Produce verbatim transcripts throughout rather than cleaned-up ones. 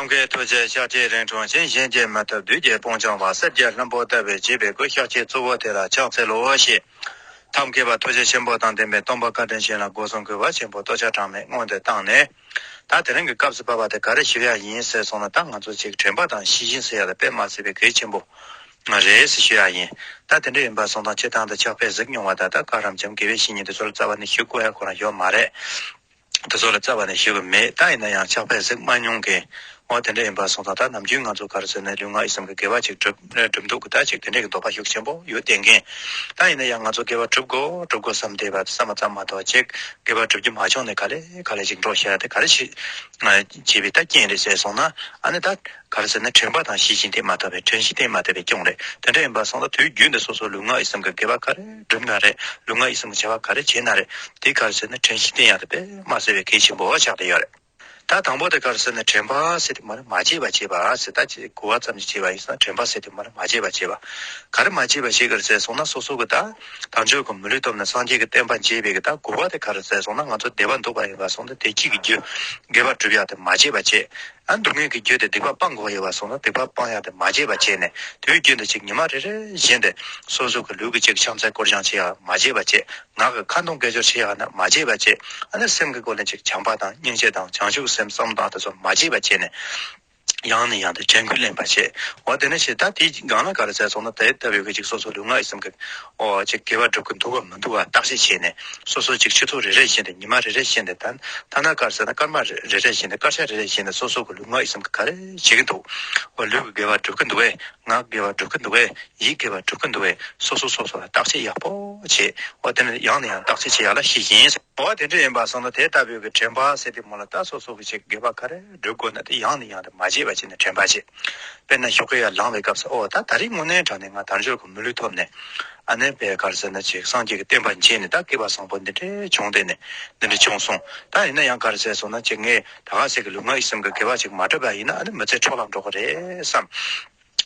ཁྱུང་གི་ཐུགས་རྗེ་ཤཱཀྱའི་རིང་འཁྲུངས་ཤིང་། གཞན་གྱིས་མི་ཐུབ་བདུད་ཀྱི་དཔུང་འཆང་བ། གསེར་གྱི་ལྷུན་པོ་ལྟ་བུའི་བྱིས་པའི་སྐུ། ཤཱཀྱའི་གཙོ་བོ་དེ་ལ་ཕྱག་འཚལ་ལོ་ཞེས། ཐབས་མཁས་པ་ཐུགས་རྗེ་ཆེན་པོ་དང་ལྡན་པའི་སྟོན་པ་བཀའ་དྲིན་ཅན་ལ་སྒོ་གསུམ་གུས་པ་ཆེན་པོས་བསྟོད་ཕྱག་གྲངས་མེད་སྔོན་དུ་བཏང་ནས། ད་དེ་རིང་གི་སྐབས་སུ་བབ་པ་དེ་ག་རེ་ཞུ་ཡ་ཡིན་ཟེར་སོང་ན། ད་ང་ཚོ་ཅིག་དྲན་པ་དང་ཤེས་བཞིན་ཟེར་ཡ་ལ་དཔེ་མ་སྲིད་པའི་གལ་ཆེན་པོ་རེད་ཟེར་ཞུ་ཡ་ཡིན། ད་དེ་འདྲ་ཡིན་པ་སོང་ཙང་སྤྱིར་བཏང་དུ་ཕྱག་དཔེ་གཟིགས་མྱོང་བ་དང་། ད་བཀའ་རམས་ཅམ་དགེ་བའི་བཤེས་གཉེན་དེ་ཚོ་ལ་རྩ་བ་ནས་ཞུ་དགོས་ཡ་ཁོ་རང་ཡོད་མ་རེད། དེ་ཚོ་ལ་རྩ་བ་ནས་ཞུ་གི་མེད། ད་ཡིན་ན་ཡང་ཕྱག་དཔེ་གཟིགས་མ་མྱོང་མཁན། འོ་དེ་འདྲ་ཡིན་པ་སོང་ཙང་། ད་ནམ་རྒྱུན་ང་ཚོ་ག་རེ་ཟེར་ན། ལུས་ངག་ཡིད་གསུམ་གྱི་དགེ་བ་ཅིག་སྒྲུབ་སྒྲུབ་འདུག་གི། ད་ཅིག་དེ་འདྲ་གི་འདོད་པ་ཤུགས་ཆེན་པོ་ཡོད་བསྡད་མཁན། ད་ཡིན་ན་ཡང་ང་ཚོ་དགེ་བ་སྒྲུབ་དགོས་སྒྲུབ་དགོས་བསམ་བསྡད་པ་བསམ་པ་ཙམ་མ་གཏོགས། ཅིག་དགེ་བ་སྒྲུབ་རྒྱུ་མ་བྱུང་ནས་ག་ལེ་ག་ལེ་ཅིག་འགྲོ་བཞག་ཡ་དེ་ག་རེ་ཞིག་བྱས་པའི་ད་རྐྱེན་རེད་ཟེར་སོང་ན། ཨ་ནི་ད་ག་རེ་ཟེར་ན། དྲན་པ་དང་ཤེས་བཞིན་དེ་མ་ཐོབ་པའི། དྲན་ཤེས་དེ་མ་ཐོབ་པའི་རྐྱེན་རེད། དེ་འདྲ་ཡིན་པ་སོང་ན། དུས་རྒྱུན་དུ་སོ་སོ་ལུས་ངག་ཡིད་གསུམ་གྱི་དགེ་བ་ག་རེ་བསྒྲུབས་ན་རེད། ལུས་ངག་ཡིད་གསུམ་གྱི་བྱ་བ་ག་རེ་བྱས་ན་རེད། དེ་ག་རེ་ཟེར་ན། དྲན་ཤེས་བསྟེན་ཡག་དེ་དཔེ་མ་སྲིད་པའི་གལ་ཆེན་པོ་ཆགས་བསྡད་ཡོད་རེད། ད་དང་པོ་དེ་ག་རེ་ཟེར་ན། དྲན་པ་ཟེར་དུས་མ་ལ་མ་བརྗེད་པ་བྱེད་པ་ཟེར། ད་ཅིག་གོ་བ་ཙམ་ཞིག་བྱས་པ་ཡིན་ན། དྲན་པ་ཟེར་དུས་མ་ལ་མ་བརྗེད་པ་བྱེད་པ། ག་རེ་མ་བརྗེད་པ་བྱེད་དགོས་རེད་ཟེར་སོང་ན། སོ་སོ་གི་ད་དལ་འབྱོར་གྱི་མི་ལུས་ཐོབ་ནས་སངས་རྒྱས་ཀྱི་བསྟན་པ་མཇལ་བའི་གི་ད་གོ་བ་དེ་ག་རེ་ཟེར་སོང་ན། ང་ཚོ་བདེ་བ་འདོད་པ་ཡིན་པ་སོང་ན། བདེ་སྐྱིད་ཀྱི་རྒྱུ་དགེ་བ་སྒྲུབ་ཡག་དེ་མ་བརྗེད་པ་བྱེད། ཨ། སྡུག་བསྔལ་གྱི་རྒྱུ་དེ་སྡིག་པ་སྤང་དགོས་ཡོད་པ་སོང་ན། སྡིག་པ་སྤང་ཡག་དེ་མ་བརྗེད་པ་བྱས་ནས། དུས་རྒྱུན་དུ་ཅིག་ཉི་མ་རེ་རེ་བཞིན་དུ་སོ་སོ་གི་ལུས་ཀྱི་ཅིག་བྱམས་བརྩེ་སྐོར་སྦྱང་བྱེད་ཡག་མ་བརྗེད་པ་བྱེད། ངག་གི་ཁ་འདོན་དགེ་སྦྱོར་བྱེད་ཡག་ན་མ་བརྗེད་པ་བྱེད། ཨ་ནི་སེམས་ཀྱི་སྒོ་ནས་ཅིག་བྱམས་པ་དང་སྙིང་རྗེ་དང་བྱང་ཆུབ་སེམས་བསམ་སྟངས་དེ་ཚོ་མ་བརྗེད་པ་བྱས་ནས། ཡང་ནས་ཡང་དུ་དྲན་སྐུལ་ལེན་པ་བྱེད། འོ་དེ་ནས་བྱས། ད་དེའི་སྒང་ལ་ག་རེ་ཟེར་སོང་ན། དེ་ལྟ་བུའི་གི་ཅིག་སོ་སོ་ལུས་ངག་ཡིད་གསུམ་གྱི། འོ་ཅིག་དགེ་བ་སྒྲུབ་ཀྱི་འདུག་ག་མི་འདུག་ག་བརྟག་དཔྱད་བྱས་ནས། སོ་སོ་ཅིག་ཆུ་ཚོད་རེ་རེ་བཞིན་དུ། ཉི་མ་རེ་རེ་བཞིན་དུ། ད་ཐ་ན་ག་རེ་ཟེར་ན། སྐར་མ་རེ་རེ་བཞིན་དུ། སྐར་ཆ་རེ་རེ་བཞིན་དུ་སོ་སོ་གི་ལུས་ངག་ཡིད་གསུམ་གྱི་ག་རེ་བྱེད་ཀྱི་འདུག་འོ་ལུས་ཀྱི་དགེ་བ་སྒྲུབ་ཀྱི་འདུག་གས། ངག་དགེ་བ་སྒྲུབ་ཀྱི་འདུག་གས། ཡིད་དགེ་བ་སྒྲུབ་ཀྱི་འདུག་གས། སོ་སོ་སོ་སོ་ལ་བརྟག་དཔྱད་ཡག་པོ་བྱེད། འོ་དེ་ནས་ཡང་ནས་ཡང་བརྟག་དཔྱད་བྱེད་ཡག་ལ་ཤེས་བཞིན། འོ་དེ་འདྲ་ཡིན་པ་སོང་ན། དེ་ལྟ་བུའི་གི་དྲན་པ་ཟེར་དུས་མ་ལ། ད་སོ་སོ་གི་ཅིག་དགེ་བ་ག་རེ་སྒྲུབ་དགོས་ན། དེ་ཡང་ནས་ཡང་དུ་མ་བརྗེད་པ་བྱས་ནས་དྲན་པ་བྱེད། དཔེར་ན་ཞོགས་ཀས་ཡར་ལངས་པའི་སྐབས་སུ། འོ་ད་ད་རེས་དངོས་གནས་དྲང་གནས་ང་དལ་འབྱོར་གྱི་མི་ལུས་ཐོབ་ནས། ཨ་ནི་དཔེ་ག་རེ་ཟེར་ན། ཅིག་སངས་རྒྱས་ཀྱི་བསྟན་པ་མཇལ་ནས། ད་སྐལ་བ་བཟང་པོ་འདི་འདྲའི་བྱུང་། དེ་ནས་འདི་འདྲ་བྱུང་སོང་། ད་ཡིན་ན་ཡང་ག་རེ་ཟེར་སོང་ན། ཅིག་ངས་ད་ག་ཟེ་གི་ལུས་ངག་ཡིད་གསུམ་གྱི་དགེ་བ་ཅིག་མ་སྒྲུབ་པ་ཡིན་ན། ཨ་ནི་མི་ཚེ་འཕྲོ་བརླག་འགྲོ་གི་རེད་བསམ།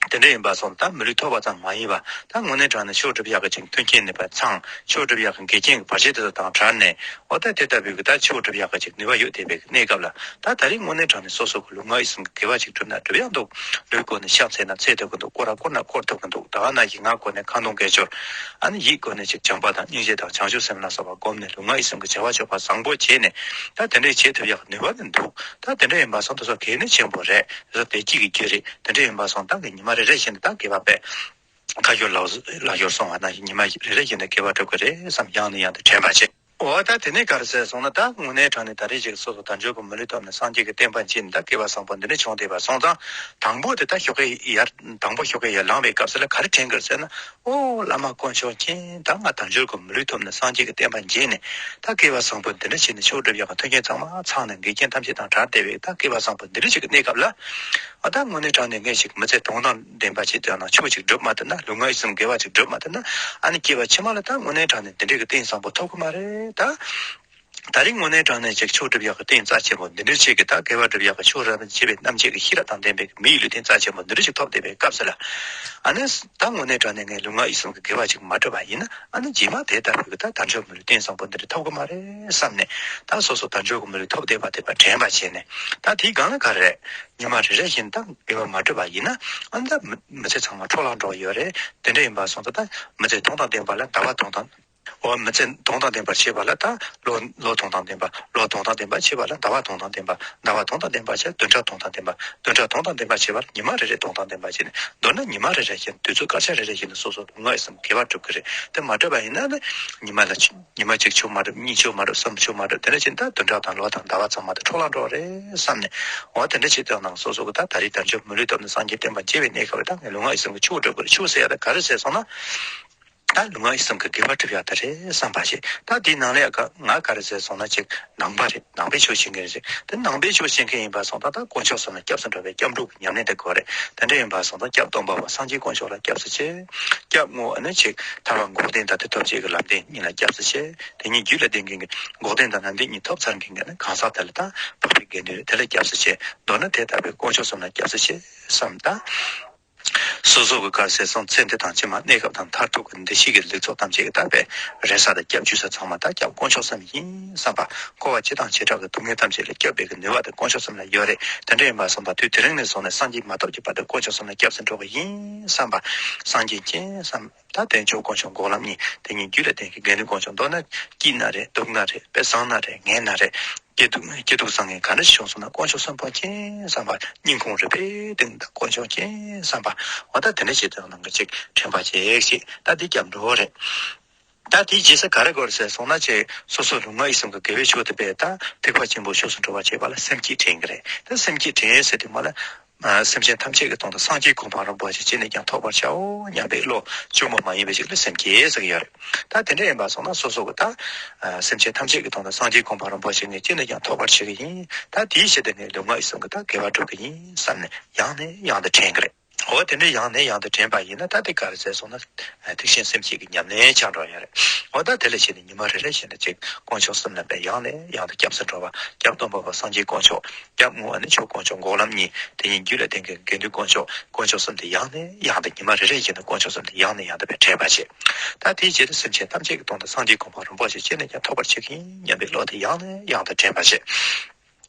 དེ་འདྲ་ཡིན་པ་སོང་ན། ད་མི་ལུས་ཐོབ་པ་ཙམ་མ་ཡིན་པ། ད་དངོས་གནས་དྲང་གནས་ཆོས་སྒྲུབ་ཡག་གི་ཅིག་མཐུན་རྐྱེན་ནུས་པ་ཚང་། ཆོས་སྒྲུབ་ཡག་གི་འགལ་རྐྱེན་གྱི་བར་ཆད་དེ་ཚོ་དང་བྲལ་ནས། འོ་ད་དེ་ལྟ་བུའི་གི་ད་ཆོས་སྒྲུབ་ཡག་གི་ཅིག་ནུས་པ་ཡོད་བསྡད་པའི་གནས་སྐབས་ལ། ད་ད་རེས་དངོས་གནས་དྲང་གནས་སོ་སོ་གི་ལུས་ངག་ཡིད་གསུམ་གྱི་དགེ་བ་ཅིག་སྒྲུབ་ན་སྒྲུབ་ཡག་འདུག་ལུས་སྒོ་ནས་ཕྱག་འཚལ་ན་འཚལ་ཐུབ་ཀྱི་འདུག་སྐོར་ར་བསྐོར་ན་བསྐོར་ཐུབ་ཀྱི་འདུག་ད་ག་ནང་བཞིན་ངག་སྒོ་ནས་ཁ་འདོན་དགེ་སྦྱོར། ཨ་ནི་ཡིད་སྒོ་ནས་ཅིག་བྱམས་པ་དང་སྙིང་རྗེ་དང་བྱང་ཆུབ་སེམས་ལ་སོགས་པ་བསྒོམས་ནས། ལུས་ངག་ཡིད་གསུམ་གྱི་བྱ་བ་སྤྱོད་པ་བཟང་པོ་བྱས་ནས། ད་དེ་འདྲས་བྱེད་ཐུབ་ཡག་གི་ནུས་པ་ནི་འདུག་ད་དེ་འདྲ་ཡིན་པ་སོང་ན། དེ་ཚོ་གལ་གནད་ཆེན་པོ་རེད། དེ་ཚོ་བདེ་སྐྱིད་ཀྱི་རྒྱུ་རེད། དེ་འདྲ་ཡིན་པ་སོང་ན། ད་ངས་ཉི་མ་རེ་རེ་བཞིན་དུ་ད་དགེ་བ་དཔེ་ཁ་ཤོར་ལག་ལག་ཤོར་སོང་བ་ནང་བཞིན། ཉི་མ་རེ་རེ་བཞིན་དུ་དགེ་བ་སྒྲུབ་ཀྱི་རེད་བསམ། ཡང་ནས་ཡང་དུ་དྲན་པ་བྱེད། འོ་ད་དེ་ནས་ག་རེ་ཟེར་སོང་ན། ད་དངོས་གནས་དྲང་གནས་ད་རེས་ཅིག་སོ་སོ་དལ་འབྱོར་གྱི་མི་ལུས་ཐོབ་ནས་སངས་རྒྱས་ཀྱི་བསྟན་པ་མཇལ་ནས། ད་སྐལ་བ་བཟང་པོ་འདི་འདྲ་བྱུང་བསྡད་པ་སོང་ཙང་། དང་པོ་དེ་ད་ཞོགས་ཀས་ཡར། དང་པོ་ཞོགས་ཀས་ཡར་ལངས་པའི་སྐབས་སུ་ལ་ག་རེ་དྲན་དགོས་ཟེར་ན། ཨོ་བླ་མ་དཀོན་མཆོག་མཁྱེན། ད་ང་དལ་འབྱོར་གྱི་མི་ལུས་ཐོབ་ནས་སངས་རྒྱས་ཀྱི་བསྟན་པ་མཇལ་ནས། ད་སྐལ་བ་བཟང་པོ་འདི་འདྲ་བྱས་ནས་ཆོས་སྒྲུབ་ཡག་གི་མཐུན་རྐྱེན་ཚང་མ་ཚང་ནས། འགལ་རྐྱེན་ཐམས་ཅད་དང་བྲལ་བསྡད་པའི་ད་སྐལ་བ་བཟང་པོ་འདི་འདྲ་ཞིག་གི་གནས་སྐབས་ལ། ཨ། ད་དངོས་གནས་དྲང་གནས་ངས་ཞིག་མི་ཚེ་དོན་དང་ལྡན་པ་ཞིག་དོན་ན། ཆོས་ཞིག་སྒྲུབ་མ་ཐུབ་ན། ལུས་ངག་ཡིད་གསུམ་དགེ་བ་ཞིག་སྒྲུབ་མ་ཐུབ་ན། ཨ་ནི་སྐྱེ་བ་ཕྱི་མ་ལ་ད་དངོས་གནས་དྲང་གནས་འདི་འདྲའི་གི་རྟེན་བཟང་པོ་ཐོབ་གི་མ་རེད། ད་ད་རིང་དངོས་གནས་དྲང་གནས་ཅིག་ཆོས་སྒྲུབ་ཡག་གི་རྟེན་རྩ་ཆེན་པོ་འདི་འདྲ་ཞིག་གི། ད་དགེ་བ་སྒྲུབ་ཡག་གི་ཆོས་རབ་བྱེད་པའི་རྣམ་འབྱེད་ཀྱི་ཤེས་རབ་དང་ལྡན་པའི་མི་ཡི་ལུས་རྟེན་རྩ་ཆེན་པོ་འདི་འདྲ་ཞིག་ཐོབ་བསྡད་པའི་སྐབས་སུ་ལ། ཨ་ནི་ད་དངོས་གནས་དྲང་གནས་ངས་ལུས་ངག་ཡིད་གསུམ་གྱི་དགེ་བ་ཅིག་མ་སྒྲུབ་པ་ཡིན་ན། ཨ་ནི་རྗེས་མ་དེ་ལྟ་བུའི་གི་ད་དལ་འབྱོར་མི་ལུས་རྟེན་བཟང་པོ་འདི་འདྲ་ཐོབ་གི་མ་རེད་བསམ་ནས། ད་སོ་སོ་དལ་འབྱོར་གྱི་མི་ལུས་ཐོབ་བསྡད་པ་དེ་དཔེ་དྲན་པ་བྱས་ནས། ད་དེའི་སྒང་ལ་ག་རེ་རེད། ཉི་མ་རེ་རེ་བཞིན་ད་དགེ་བ་མ་སྒྲུབ་པ་ཡིན་ན། ཨ་ནི་ད་མི་མི་ཚེ་ཚང་མ་འཕྲོ་བརླག་འགྲོ་གི་ཡོད་རེད། དེ་འདྲ་ཡིན་པ་སོང་ཙང་། ད་མི་ཚེ་དོན་དང་ལྡན་པ་ལ་ཟླ་བ་དོན་དང་། འོ། མི་ཚེ་དོན་དང་ལྡན་པར་བྱེད་པ་ལ་ད་ལོ་ལོ་དོན་དང་ལྡན་པ། ལོ་དོན་དང་ལྡན་པར་བྱེད་པ་ལ་ཟླ་བ་དོན་དང་ལྡན་པ། ཟླ་བ་དོན་དང་ལྡན་པར་བྱེད་བདུན་ཕྲག་དོན་དང་ལྡན་པ། བདུན་ཕྲག་དོན་དང་ལྡན་པར་བྱེད་པ་ལ་ཉི་མ་རེ་རེ་དོན་དང་ལྡན་པར་བྱེད་ནས། མདོར་ན་ཉི་མ་རེ་རེ་བཞིན། དུས་ཚོད་སྐར་ཆ་རེ་རེ་བཞིན་དུ་སོ་སོ་ལུས་ངག་ཡིད་གསུམ་དགེ་བ་སྒྲུབ་ཀྱི་རེད། དེ་མ་སྒྲུབ་པ་ཡིན་ན་ནི། ཉི་མ་ལ་ཆུ་ཉི་མ་གཅིག་ཆུ་མ་སྒྲུབ། གཉིས་ཆུ་མ་སྒྲུབ། གསུམ་ཆུ་མ་སྒྲུབ། དེ་འདྲ་བྱས་ན་ད་བདུན་ཕྲག་དང་ལོ་དང་ཟླ་བ་ཚང་མ་དེ་འཕྲོ་བརླག་འགྲོ་བ་རེད་བསམ་ནས། འོ་དེ་འདྲ་བྱེད་དུས་ནང་སོ་སོ་གི་ད་ད་རེས་དལ་འབྱོར་མི་ལུས་ཐོབ་ནས་སངས་རྒྱས་བསྟན་པ་མཇལ་བའི་གནས་སྐབས་ལ། ད་ངས་ལུས་ངག་ཡིད་གསུམ་གྱི་ཆོས་སྒྲུབ་དགོས་རེད། ཆོས་ཟེར་ཡ་ད་ག་རེ་ཟེར་སོང་ན། ད་ལུས་ངག་ཡིད་གསུམ་གྱི་དགེ་བ་སྒྲུབ་ཡག་ད་རེད་བསམ་པ་ཞིག་ད་དེའི་ནང་ལ་ཡ་ག་ང་ག་རེ་ཟེར་སོང་ན། ཅིག་ནང་པ་རེད། ནང་པའི་ཆོས་བྱེད་མཁན་རེད། དེ་ནང་པའི་ཆོས་བྱེད་མཁན་ཡིན་པ་སོང་ཙང་། ད་དཀོན་མཆོག་གསུམ་ལ་སྐྱབས་སུ་འགྲོ་བའི་སྐྱབས་འགྲོ་གི་ཉམས་ལེན་དེ་དགོས་རེད། དེ་འདྲ་ཡིན་པ་སོང་ཙང་། སྐྱབས་སྟོང་པ་པོ་སངས་རྒྱས་དཀོན་མཆོག་ལ་སྐྱབས་སུ་མཆི། སྐྱབས་དངོས་ནི་ཅིག་ཐར་པ་འགོག་བདེན་དང་དེ་ཐོབ་བྱེད་ཀྱི་ལམ་བདེན་གཉིས་ལ་སྐྱབས་སུ་མཆི། དེ་གཉིས་རྒྱུད་ལ་ལྡན་མཁན་གྱི་འགོག་བདེན་དང་ལམ་བདེན་གཉིས་ཐོབ་ཚར་མཁན་གྱི་ནི། གང་ཟག་དེ་ལ་ད་འཕགས་པའི་དགེ་འདུན་རེད། དེ་ལ་སྐྱབས་སུ་མཆི། མདོར་ན་དེ་ལྟ་བུའི་དཀོན་མཆོག་གསུམ་ལ་སྐྱབས་སུ་མཆི་བསམ། ད་ སོ་སོ་གི་ག་རེ་ཟེར་སོང་། ཚེ་འདི་དང་ཕྱི་མ་གནས་སྐབས་དང་མཐར་ཐུག་གི་འདི་ཕྱི་གི་ལུགས་སྲོལ་ཐམས་ཅད་ཀྱི་ད་བས་རེ་ས་དང་སྐྱབས་བཅོལ་ས་ཚང་མ་ད་སྐྱབས་དཀོན་མཆོག་གསུམ་ཡིན་བསམ་པ། འཁོར་བ་སྤྱི་དང་བྱེ་བྲག་གི་སྡུག་བསྔལ་ཐམས་ཅད་ལས་སྐྱོབ་པའི་གི་ནུས་པ་དེ་དཀོན་མཆོག་གསུམ་ལ་ཡོད་རེད། དེ་འདྲ་ཡིན་པ་སོང་ཙང་དུས་དེ་རིང་ནས་བཟུང་ནས་སངས་རྒྱས་མ་ཐོབ་ཀྱི་བར་དུ་དཀོན་མཆོག་གསུམ་ལ་སྐྱབས་སུ་འགྲོ་གི་ཡིན་བསམ་པ། སངས་རྒྱས་མཁྱེན་བསམ། ད་དལ་འབྱོར་དཀོན་མཆོག་འགོག་ལམ་གཉིས། དེ་ཉིད་རྒྱུད་ལ་ལྡན་གྱི་དགེ་འདུན་དཀོན་མཆོག། མདོར་ན་སྐྱིད་ན་རེད། སྡུག་ན་རེད། དཔེ་བཟང་ན་རེད། ངན་ན་རེད། སྐྱིད་སྡུག་སྐྱིད་སྡུག་བཟང་ངན་ག་འདྲ་ཞིག་བྱུང་སོང་ན་དཀོན་མཆོག་གསུམ་པོ་མཁྱེན་བསམ་པ། སྙིང་ཁུང་རུས་པའི་གཏིང་དུ་དཀོན་མཆོག་མཁྱེན་བསམ་པ། འོ་ད་དེ་འདྲ་བྱེད་དུས་ནང་གི་ཅིག་དྲན་པ་བྱེད་ཞིག་ད་འདི་སྐྱབས་འགྲོ་རེད། ད་དེའི་རྗེས་སུ་ག་རེ་དགོས་རེད་ཟེར་སོང་ན། ཅིག་སོ་སོ་ལུས་ངག་ཡིད་གསུམ་གྱི་དགེ་བའི་ཕྱོགས་དེ་བས་ད་ཐེག་པ་ཆེན་པོའི་ཕྱོགས་སུ་འགྲོ་བར་བྱེད་པ་ལ་སེམས་བསྐྱེད་དྲན་གྱི་རེད། ད་སེམས་བསྐྱེད་དྲན་ཟེར་དུས་མ་ལ། ཨ། སེམས་ཅན་ཐམས་ཅད་ཀྱི་དོན་དུ་སངས་རྒྱས་གོ་འཕང་རིན་པོ་ཆེ་ཅི་ནས་ཀྱང་ཐོབ་པར་བྱའོ་སྙམ་པའི་བློ་བཅོས་མ་མ་ཡིན་པ་ཞིག་ལ་སེམས་བསྐྱེད་ཟེར་གྱི་ཡོད་རེད། ད་དེ་འདྲ་ཡིན་པ་སོང་ན་སོ་སོ་གི་ད། ཨ། སེམས་ཅན་ཐམས་ཅད་ཀྱི་དོན་དུ་སངས་རྒྱས་གོ་འཕང་རིན་པོ་ཆེ་ངས་ཅི་ནས་ཀྱང་ཐོབ་པར་བྱེད་ཀྱི་ཡིན། ད་དེའི་ཕྱིར་དེ་ངས་ལུས་ངག་ཡིད་གསུམ་གྱི་ད་དགེ་བ་སྒྲུབ་ཀྱི་ཡིན་བསམ་ནས་ཡང་ནས་ཡང་དུ་དྲན་གྱི་རེད། འོ་དེ་འདྲ་ཡང་ནས་ཡང་དུ་དྲན་པ་ཡིན་ན་ད་དེ་ག་རེ་ཟེར་སོང་ན། ཨ། ཐེག་ཆེན་སེམས་བསྐྱེད་ཀྱི་ཉམས་ལེན་ཆགས་འགྲོ་ཡ་རེད། འོ་ད་དེ་ལ་བྱས་ནས་ཉི་མ་རེ་རེ་བཞིན་དུ་ཅིག་དཀོན་མཆོག་གསུམ་ལ་བས་ཡང་ནས་ཡང་དུ་སྐྱབས་སུ་འགྲོ་བ། སྐྱབས་སྟོན་པ་པོ་སངས་རྒྱས་དཀོན་མཆོག། སྐྱབས་དངོས་ནི་ཆོས་དཀོན་མཆོག། འགོག་ལམ་གཉིས། དེ་ཉིད་རྒྱུད་ལ་ལྡན་གྱི་དགེ་འདུན་དཀོན་མཆོག། དཀོན་མཆོག་གསུམ་དེ་ཡང་ནས་ཡང་དུ་ཉི་མ་རེ་རེ་བཞིན་དུ་དཀོན་མཆོག་གསུམ་དེ་ཡང་ནས་ཡང་དུ་བས་དྲན་པ་བྱེད། ད་དེའི་རྗེས་དུ་སེམས་ཅན་ཐམས་ཅད་ཀྱི་དོན་དུ་སངས་རྒྱས་གོ་འཕང་རིན་པོ་ཆེ་ཅི་ནས་ཀྱང་ཐོབ་པར་བྱེད་ཀྱི་ཡིན་སྙམ་པའི་བློ་དེ་ཡང་ནས་ཡང་དུ་དྲན་པ་བྱེད།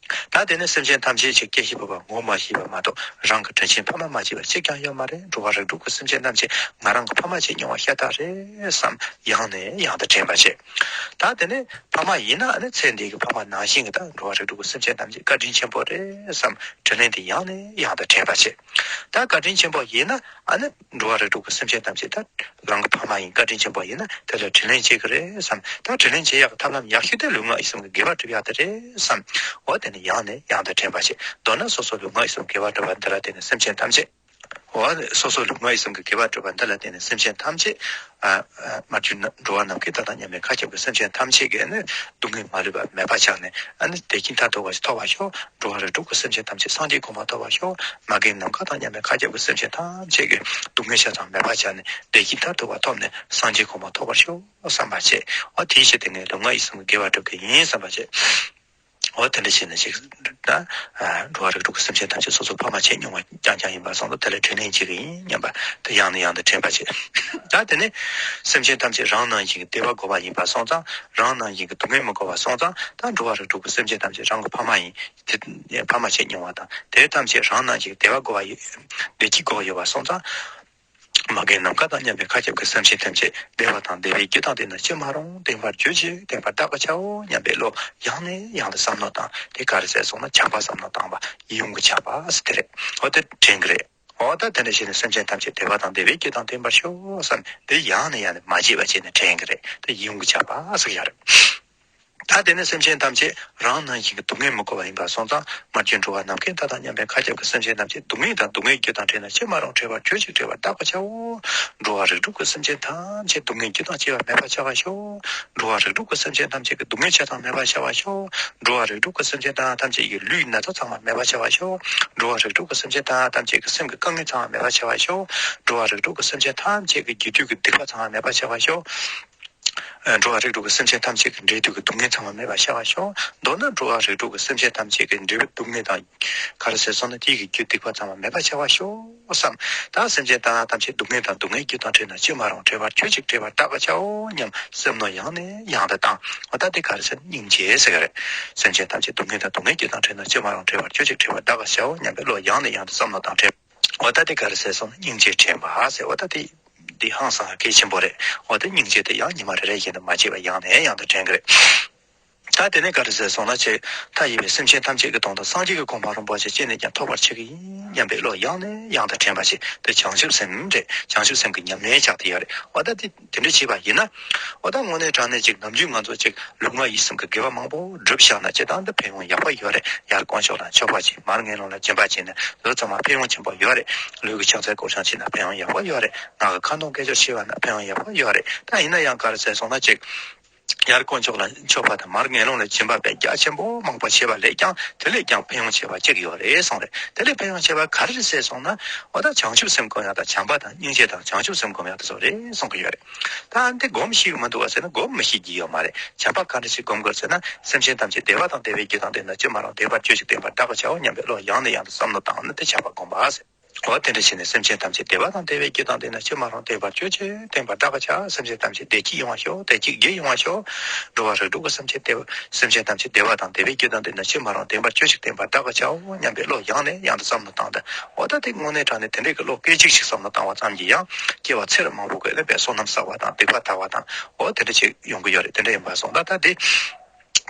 ད་དེ་ནས་སེམས་ཅན་ཐམས་ཅད་ཀྱི་སྐྱེ་ཤི་བུ་བ་ངོ་མ་ཤེས་པ་མ་གཏོགས་རང་གི་དྲིན་ཆེན་ཕ་མ་མ་བྱས་པ་གཅིག་ཀྱང་ཡོད་མ་རེད། འགྲོ་བ་རིགས་དྲུག་གི་སེམས་ཅན་ཐམས་ཅད་ང་རང་གི་ཕ་མ་བྱས་མྱོང་བ་ཤ་སྟག་རེད་བསམ་ཡང་ནས་ཡང་དུ་དྲན་པ་བྱེད། ད་དེ་ནས་ཕ་མ་ཡིན་ན་ཨ་ནི་ཚེ་འདི་གི་ཕ་མ་ནང་བཞིན་གྱི་ད་འགྲོ་བ་རིགས་དྲུག་གི་སེམས་ཅན་ཐམས་ཅད་བཀའ་དྲིན་ཆེན་པོ་རེད་བསམ་དྲིན་ལན་དེ་ཡང་ནས་ཡང་དུ་དྲན་པ་བྱེད། ད་བཀའ་དྲིན་ཆེན་པོ་ཡིན་ན་ཨ་ནི་འགྲོ་བ་རིགས་དྲུག་གི་སེམས་ཅན་ཐམས་ཅད་ད་རང་གི་ཕ་མ་ཡིན། བཀའ་དྲིན་ཆེན་པོ་ཡིན་ན་དེ་ལ་དྲིན་ལན་འཇལ་གི་རེད་བསམ། ད་དྲིན་ལན་འཇལ་ཡག་གི་ཐབས་ལམ་ཡག་ཤོས་དེ་ལུས་ངག་ཡིད་གསུམ་གྱི་དགེ་བ་སྒྲུབ་ཡག་དེ་རེད་བསམ། འོ་དེ་ནི་ཡང་ནས་ཡང་དུ་དྲན་པ་བྱེད། མདོར་ན་སོ་སོ་ལུས་ངག་ཡིད་གསུམ་དགེ་བ་སྒྲུབ་པ་འདི་ལ་བརྟེན་ནས་སེམས་ཅན་ཐམས་ཅད། འོ་ནི་སོ་སོ་ལུས་ངག་ཡིད་གསུམ་གྱི་དགེ་བ་སྒྲུབ་པ་འདི་ལ་བརྟེན་ནས་སེམས་ཅན་ཐམས་ཅད། ཨ། ཨ། མར་གྱུར་ན་འགྲོ་བ་ནམ་མཁའི་མཐའ་དང་མཉམ་པའི་མཁའ་ཁྱབ་ཀྱི་སེམས་ཅན་ཐམས་ཅད་ཀྱིས་ནི་སྡུག་བསྔལ་མ་ལུས་པ་མེད་པ་ཆགས་ནས་ཨ་ནི་བདེ་སྐྱིད་མཐར་ཐུག་པ་ཞིག་ཐོབ་པར་ཤོག། འགྲོ་བ་རིགས་དྲུག་གི་སེམས་ཅན་ཐམས་ཅད་སངས་རྒྱས་གོ་འཕང་ཐོབ་པར་ཤོག། མ་རྒན་ནམ་མཁའ་དང་མཉམ་པའི་མཁའ་ཁྱབ་ཀྱི་སེམས་ཅན་ཐམས་ཅད་ཀྱི་སྡུག་བསྔལ་ཆ་ཚང་མེད་པ་ཆགས་ནས་བདེ་སྐྱིད་མཐར་ཐུག་པ་ཐོབ་ནས་སངས་རྒྱས་གོ་འཕང་ཐོབ་པར་ཤོག་བསམ་པ་བྱེད། འོ་དེའི་ཕྱིར་དེ་ངས་ལུས་ངག་ཡིད་གསུམ་གྱི་དགེ་བ་སྒྲུབ་ཀྱི་ཡིན་བསམ་པ་བྱེད། འོ་དེ་འདྲ་བྱས་ནས་ཅིག་ད། ཨ། འགྲོ་བ་རིགས་དྲུག་གི་སེམས་ཅན་ཐམས་ཅད་སོ་སོ་ཕ་མ་བྱས་མྱོང་བ་རྐྱང་རྐྱང་ཡིན་པ་སོང་ཙང་དེ་ལ་དྲིན་ལན་འཇལ་གྱི་ཡིན་སྙམ་པ་དེ་ཡང་ནས་ཡང་དུ་དྲན་པ་བྱེད། ད་དེ་ནས་སེམས་ཅན་ཐམས་ཅད་རང་ནང་བཞིན་གྱི་བདེ་བ་དགོས་པ་ཡིན་པ་སོང་ཙང་། རང་ནང་བཞིན་གྱི་སྡུག་བསྔལ་མི་དགོས་པ་སོང་ཙང་། ད་འགྲོ་བ་རིགས་དྲུག་གི་སེམས་ཅན་ཐམས་ཅད་རང་གི་ཕ་མ་ཡིན། དེ་ཕ་མ་བྱས་མྱོང་བ་དང་དེ་ཐམས་ཅད་རང་ནང་བཞིན་གྱི་བདེ་བ་དགོས་པ་ཡོད། བདེ་སྐྱིད་དགོས་པ་ཡོད་པ་སོང་ཙང་། མ་རྒན་ནམ་མཁའ་དང་མཉམ་པའི་མཁའ་ཁྱབ་ཀྱི་སེམས་ཅན་ཐམས་ཅད་བདེ་བ་དང་བདེ་བའི་རྒྱུ་དང་ལྡན་ན་ཅི་མ་རུང་། བདེན་པར་གྱུར་ཅིག། བདེན་པར་བརྟག་པར་བྱའོ་སྙམ་པའི་བློ་ཡང་ནས་ཡང་དུ་བསམ་མནོ་བཏང་། དེ་ག་རེ་ཟེར་སོང་ན་བྱམས་པ་བསམ་མནོ་བཏང་བ་ཡིད་འོང་གི་བྱམས་པ་ཟེར་དེ་རེད། འོ་དེ་དྲན་གྱི་རེད། འོ་ད་དེ་འདྲ་བྱས་ནས་སེམས་ཅན་ཐམས་ཅད་བདེ་བ་དང་བདེ་བའི་རྒྱུ་དང་ལྡན་པར་ཤོག་བསམ་དེ་ཡང་ནས་ཡང་ནས་མ་བརྗེད་པ་བྱས་ནས་དྲན་གྱི་རེད། དེ་ཡིད་འོང་གི་བྱམས་པ་ཟེར་ཡ་རེད། ད་དེ་ནས་སེམས་ཅན་ཐམས་ཅད་རང་ནང་བཞིན་གྱི་སྡུག་བསྔལ་མི་དགོས་པ་ཡིན་པ་སོང་ཙང་། མར་གྱུར་འགྲོ་བ་ནམ་མཁའི་མཐའ་དང་མཉམ་པའི་མཁའ་ཁྱབ་ཀྱི་སེམས་ཅན་ཐམས་ཅད་སྡུག་བསྔལ་དང་སྡུག་བསྔལ་རྒྱུ་དང་བྲལ་ན་ཅི་མ་རུང་། བྲལ་བར་གྱུར་ཅིག། བྲལ་བར་བརྟག་པར་བྱའོ། འགྲོ་བ་རིགས་དྲུག་གི་སེམས་ཅན་ཐམས་ཅད་སྡུག་བསྔལ་རྒྱུ་དང་བཅས་པ་མེད་པར་བྱ་བར་ཤོག། འགྲོ་བ་རིགས་དྲུག་གི་སེམས་ཅན་ཐམས་ཅད་ཀྱི་སྡུག་བསྔལ་ཆ་ཚང་མེད་པར་བྱ་བར་ཤོག། འགྲོ་བ་རིགས་དྲུག་གི་སེམས་ཅན་ཐམས་ཅད་ཀྱི་ལུས་ན་ཚ་ཚང་མ་མེད་པར་བྱ་བར་ཤོག། འགྲོ་བ་རིགས་དྲུག་གི་སེམས་ཅན་ཐམས་ཅད་ཀྱི་སེམས་ཀྱི་དཀའ་ངལ་ཚང་མ་མེད་པར་བྱ་བར་ཤོག། འགྲོ་བ་རིགས་དྲུག་གི་སེམས་ཅན་ཐམས་ཅད་ཀྱི་རྒྱུ་དུས་ཀྱི་སྡིག་པ་ཚང་མ་མེད་པར་བྱ་བར་ཤོག། འགྲོ་བ་རིགས་དྲུག་གི་སེམས་ཅན་ཐམས་ཅད་ཀྱི་འབྲས་དུས་ཀྱི་སྡུག་བསྔལ་ཚང་མ་མེད་པར་བྱ་བར་ཤོག། མདོར་ན་འགྲོ་བ་རིགས་དྲུག་གི་སེམས་ཅན་ཐམས་ཅད་ཀྱི་འབྲས་བུ་སྡུག་བསྔལ་དང་། ག་རེ་ཟེར་སོང་ན་དེའི་གི་རྒྱུ་སྡིག་པ་ཚང་མ་མེད་པར་བྱ་བར་ཤོག་བསམ། ད་སེམས་ཅན་དག་ཐམས་ཅད་སྡུག་བསྔལ་དང་སྡུག་བསྔལ་རྒྱུ་དང་བྲལ་ན་ཅི་མ་རུང་། བྲལ་བར་གྱུར་ཅིག། བྲལ་བར་བརྟག་པར་བྱའོ་སྙམ་སེམས་མནོ་ཡང་ནས་ཡང་དུ་བཏང་། འོ་ད་དེ་ག་རེ་ཟེར་ན་སྙིང་རྗེ་ཟེར་གི་རེད། སེམས་ཅན་ཐམས་ཅད་སྡུག་བསྔལ་དང་སྡུག་བསྔལ་རྒྱུ་དང་བྲལ་ན་ཅི་མ་རུང་། བྲལ་བར་གྱུར་ཅིག། བྲལ་བར་བརྟག་པར་བྱའོ་སྙམ་པའི་བློ་ཡང་ནས་ཡང་དུ་བསམ་བློ་བཏང་། འོ་ད་དེ་ག་རེ་ཟེར་སོང་ན་སྙིང་རྗེ་དྲན་པ་ཟེར། འོ་ད་དེ། འདི་ཧང་སང་གལ་ཆེན་པོ་རེད། འོ་དེ་སྙིང་རྗེ་དེ་ཡང་ཉི་མ་རེ་རེ་བཞིན་དུ་མ་བརྗེད་པར་ཡང་ནས་ཡང་དུ་དྲན་གྱི་རེད། ད་དེ་ནས་ག་རེ་ཟེར་སོང་ན་ཅིག། མཐའ་ཡས་པའི་སེམས་ཅན་ཐམས་ཅད་ཀྱི་དོན་དུ་སངས་རྒྱས་ཀྱི་གོ་འཕང་རིན་པོ་ཆེ་ཅི་ནས་ཀྱང་ཐོབ་པར་བྱེད་ཀྱི་ཡིན་སྙམ་པའི་བློ་ཡང་ནས་ཡང་དུ་དྲན་པ་ཞིག། དེ་བྱང་ཆུབ་སེམས་རེད། བྱང་ཆུབ་སེམས་ཀྱི་ཉམས་ལེན་ཆགས་བསྡད་ཡོད་རེད། འོ་ད་དེ་དེ་འདྲ་བྱས་པ་ཡིན་ན། འོ་ད་དངོས་གནས་དྲང་གནས་ཅིག་ནམ་རྒྱུན་ང་ཚོ་ཅིག་ལུས་ངག་ཡིད་གསུམ་གྱི་དགེ་བ་མང་པོ་བསྒྲུབས་བཞག་ན་ཅི་ལྟར་འདི་ཕན་ཡོན་ཡག་པོ་ཡོད་རེད། ཡར་དཀོན་མཆོག་ལ་མཆོད་པ་བྱེད། མར་ངན་སློང་ལ་སྦྱིན་པ་བྱེད་ན་དེ་ཚང་མ་ཕན་ཡོན་ཆེན་པོ་ཡོད་རེད། ལུས་ཀྱི་ཕྱག་འཚལ་སྐོར་བཞེངས་བྱེད་ན་ཕན་ཡོན་ཡག་པོ་ཡོད་རེད། ངག་གི་ཁ་འདོན་སྐད་ཅོར་བྱེད་པ་ན་ཕན་ཡོན་ཡག་པོ་ཡོད་རེད། ད་ཡིན་ན་ཡང་ག་རེ་ཟེར་སོང་ན་ཅིག། ཡར་དཀོན་མཆོག་ལ་མཆོད་པ་དང་མར་ངན་སློང་ལ་སྦྱིན་པ་དཔེ་རྒྱ་ཆེན་པོ་མང་པོ་བྱས་པ་ལས་ཀྱང་དེ་ལས་ཀྱང་ཕན་ཡོན་ཆེ་བ་གཅིག་ཡོད་རེད་གསུངས་རེད། དེ་ལས་ཕན་ཡོན་ཆེ་བ་ག་རེ་རེད་ཟེར་སོང་ན། འོ་ད་བྱང་ཆུབ་སེམས་སྒོམ་ཡག་དང་བྱམས་པ་དང་སྙིང་རྗེ་དང་བྱང་ཆུབ་སེམས་སྒོམ་ཡག་དེ་ཚོ་རེད་གསུང་གི་ཡོད་རེད། ད་འདི་སྒོམ་ཤེས་ཀྱི་མི་འདུག་བ་ཟེར་ན་སྒོམ་མི་ཤེས་ཀྱི་ཡོད་མ་རེད། བྱམས་པ་ག་འདྲ་ཞིག་སྒོམ་དགོས་ཟེར་ན། སེམས་ཅན་ཐམས་ཅད་བདེ་བ་དང་བདེ་བའི་རྒྱུ་དང་ལྡན་ན་ཅི་མ་རུང་། བདེ་བར་གྱུར་ཅིག། བདེ་བར་བརྟག་པར་བྱའོ་སྙམ་པའི་བློ་ཡང་ནས་ཡང་དུ་བསམ་བློ་བཏང་ན་དེ་བྱམས་པ་སྒོམ་པ་ཟེར། འོ་དེ་འདྲ་བྱས་ནས་སེམས་ཅན་ཐམས་ཅད་བདེ་བ་དང་བདེ་བའི་རྒྱུ་དང་ལྡན་ན་ཅི་མ་རུང་། བདེན་པར་གྱུར་ཅིག་བདེན་པར་བདག་གིས་བྱ། སེམས་ཅན་ཐམས་ཅད་བདེ་སྐྱིད་ཡོང་བར་ཤོག་བདེ་སྐྱིད་རྒྱས་ཡོང་བར་ཤོག་འགྲོ་བ་རིགས་དྲུག་གི་སེམས་ཅན་བདེ་བ། སེམས་ཅན་ཐམས་ཅད་བདེ་བ་དང་བདེ་བའི་རྒྱུ་དང་ལྡན་ན་ཅི་མ་རུང་། བདེན་པར་གྱུར་ཅིག་བདེན་པར་བདག་གིས་བྱའོ་སྙམ་པའི་བློ་ཡང་ནས་ཡང་དུ་བསམ་བློ་བཏང་སྟེ། འོ་ད་དེ་དངོས་གནས་དྲང་གནས་དེ་འདྲའི་གི་བློ་སྐད་ཅིག་ཅིག་བསམ་བློ་བཏང་བ་ཙམ་གྱིས་ཡང་སྐྱེ་བ་ཚེ་རབས་མང་པོ་གི་ནས་པའི་བསོད་ནམས་བསགས་པ་དང་སྡིག་པ་དག་པ་དང་། འོ་དེ་འདྲ་ཅིག་ཡོང་གི་ཡོད་རེད། དེ་འདྲ་ཡིན་པ་སོང་ད་ད་དེ།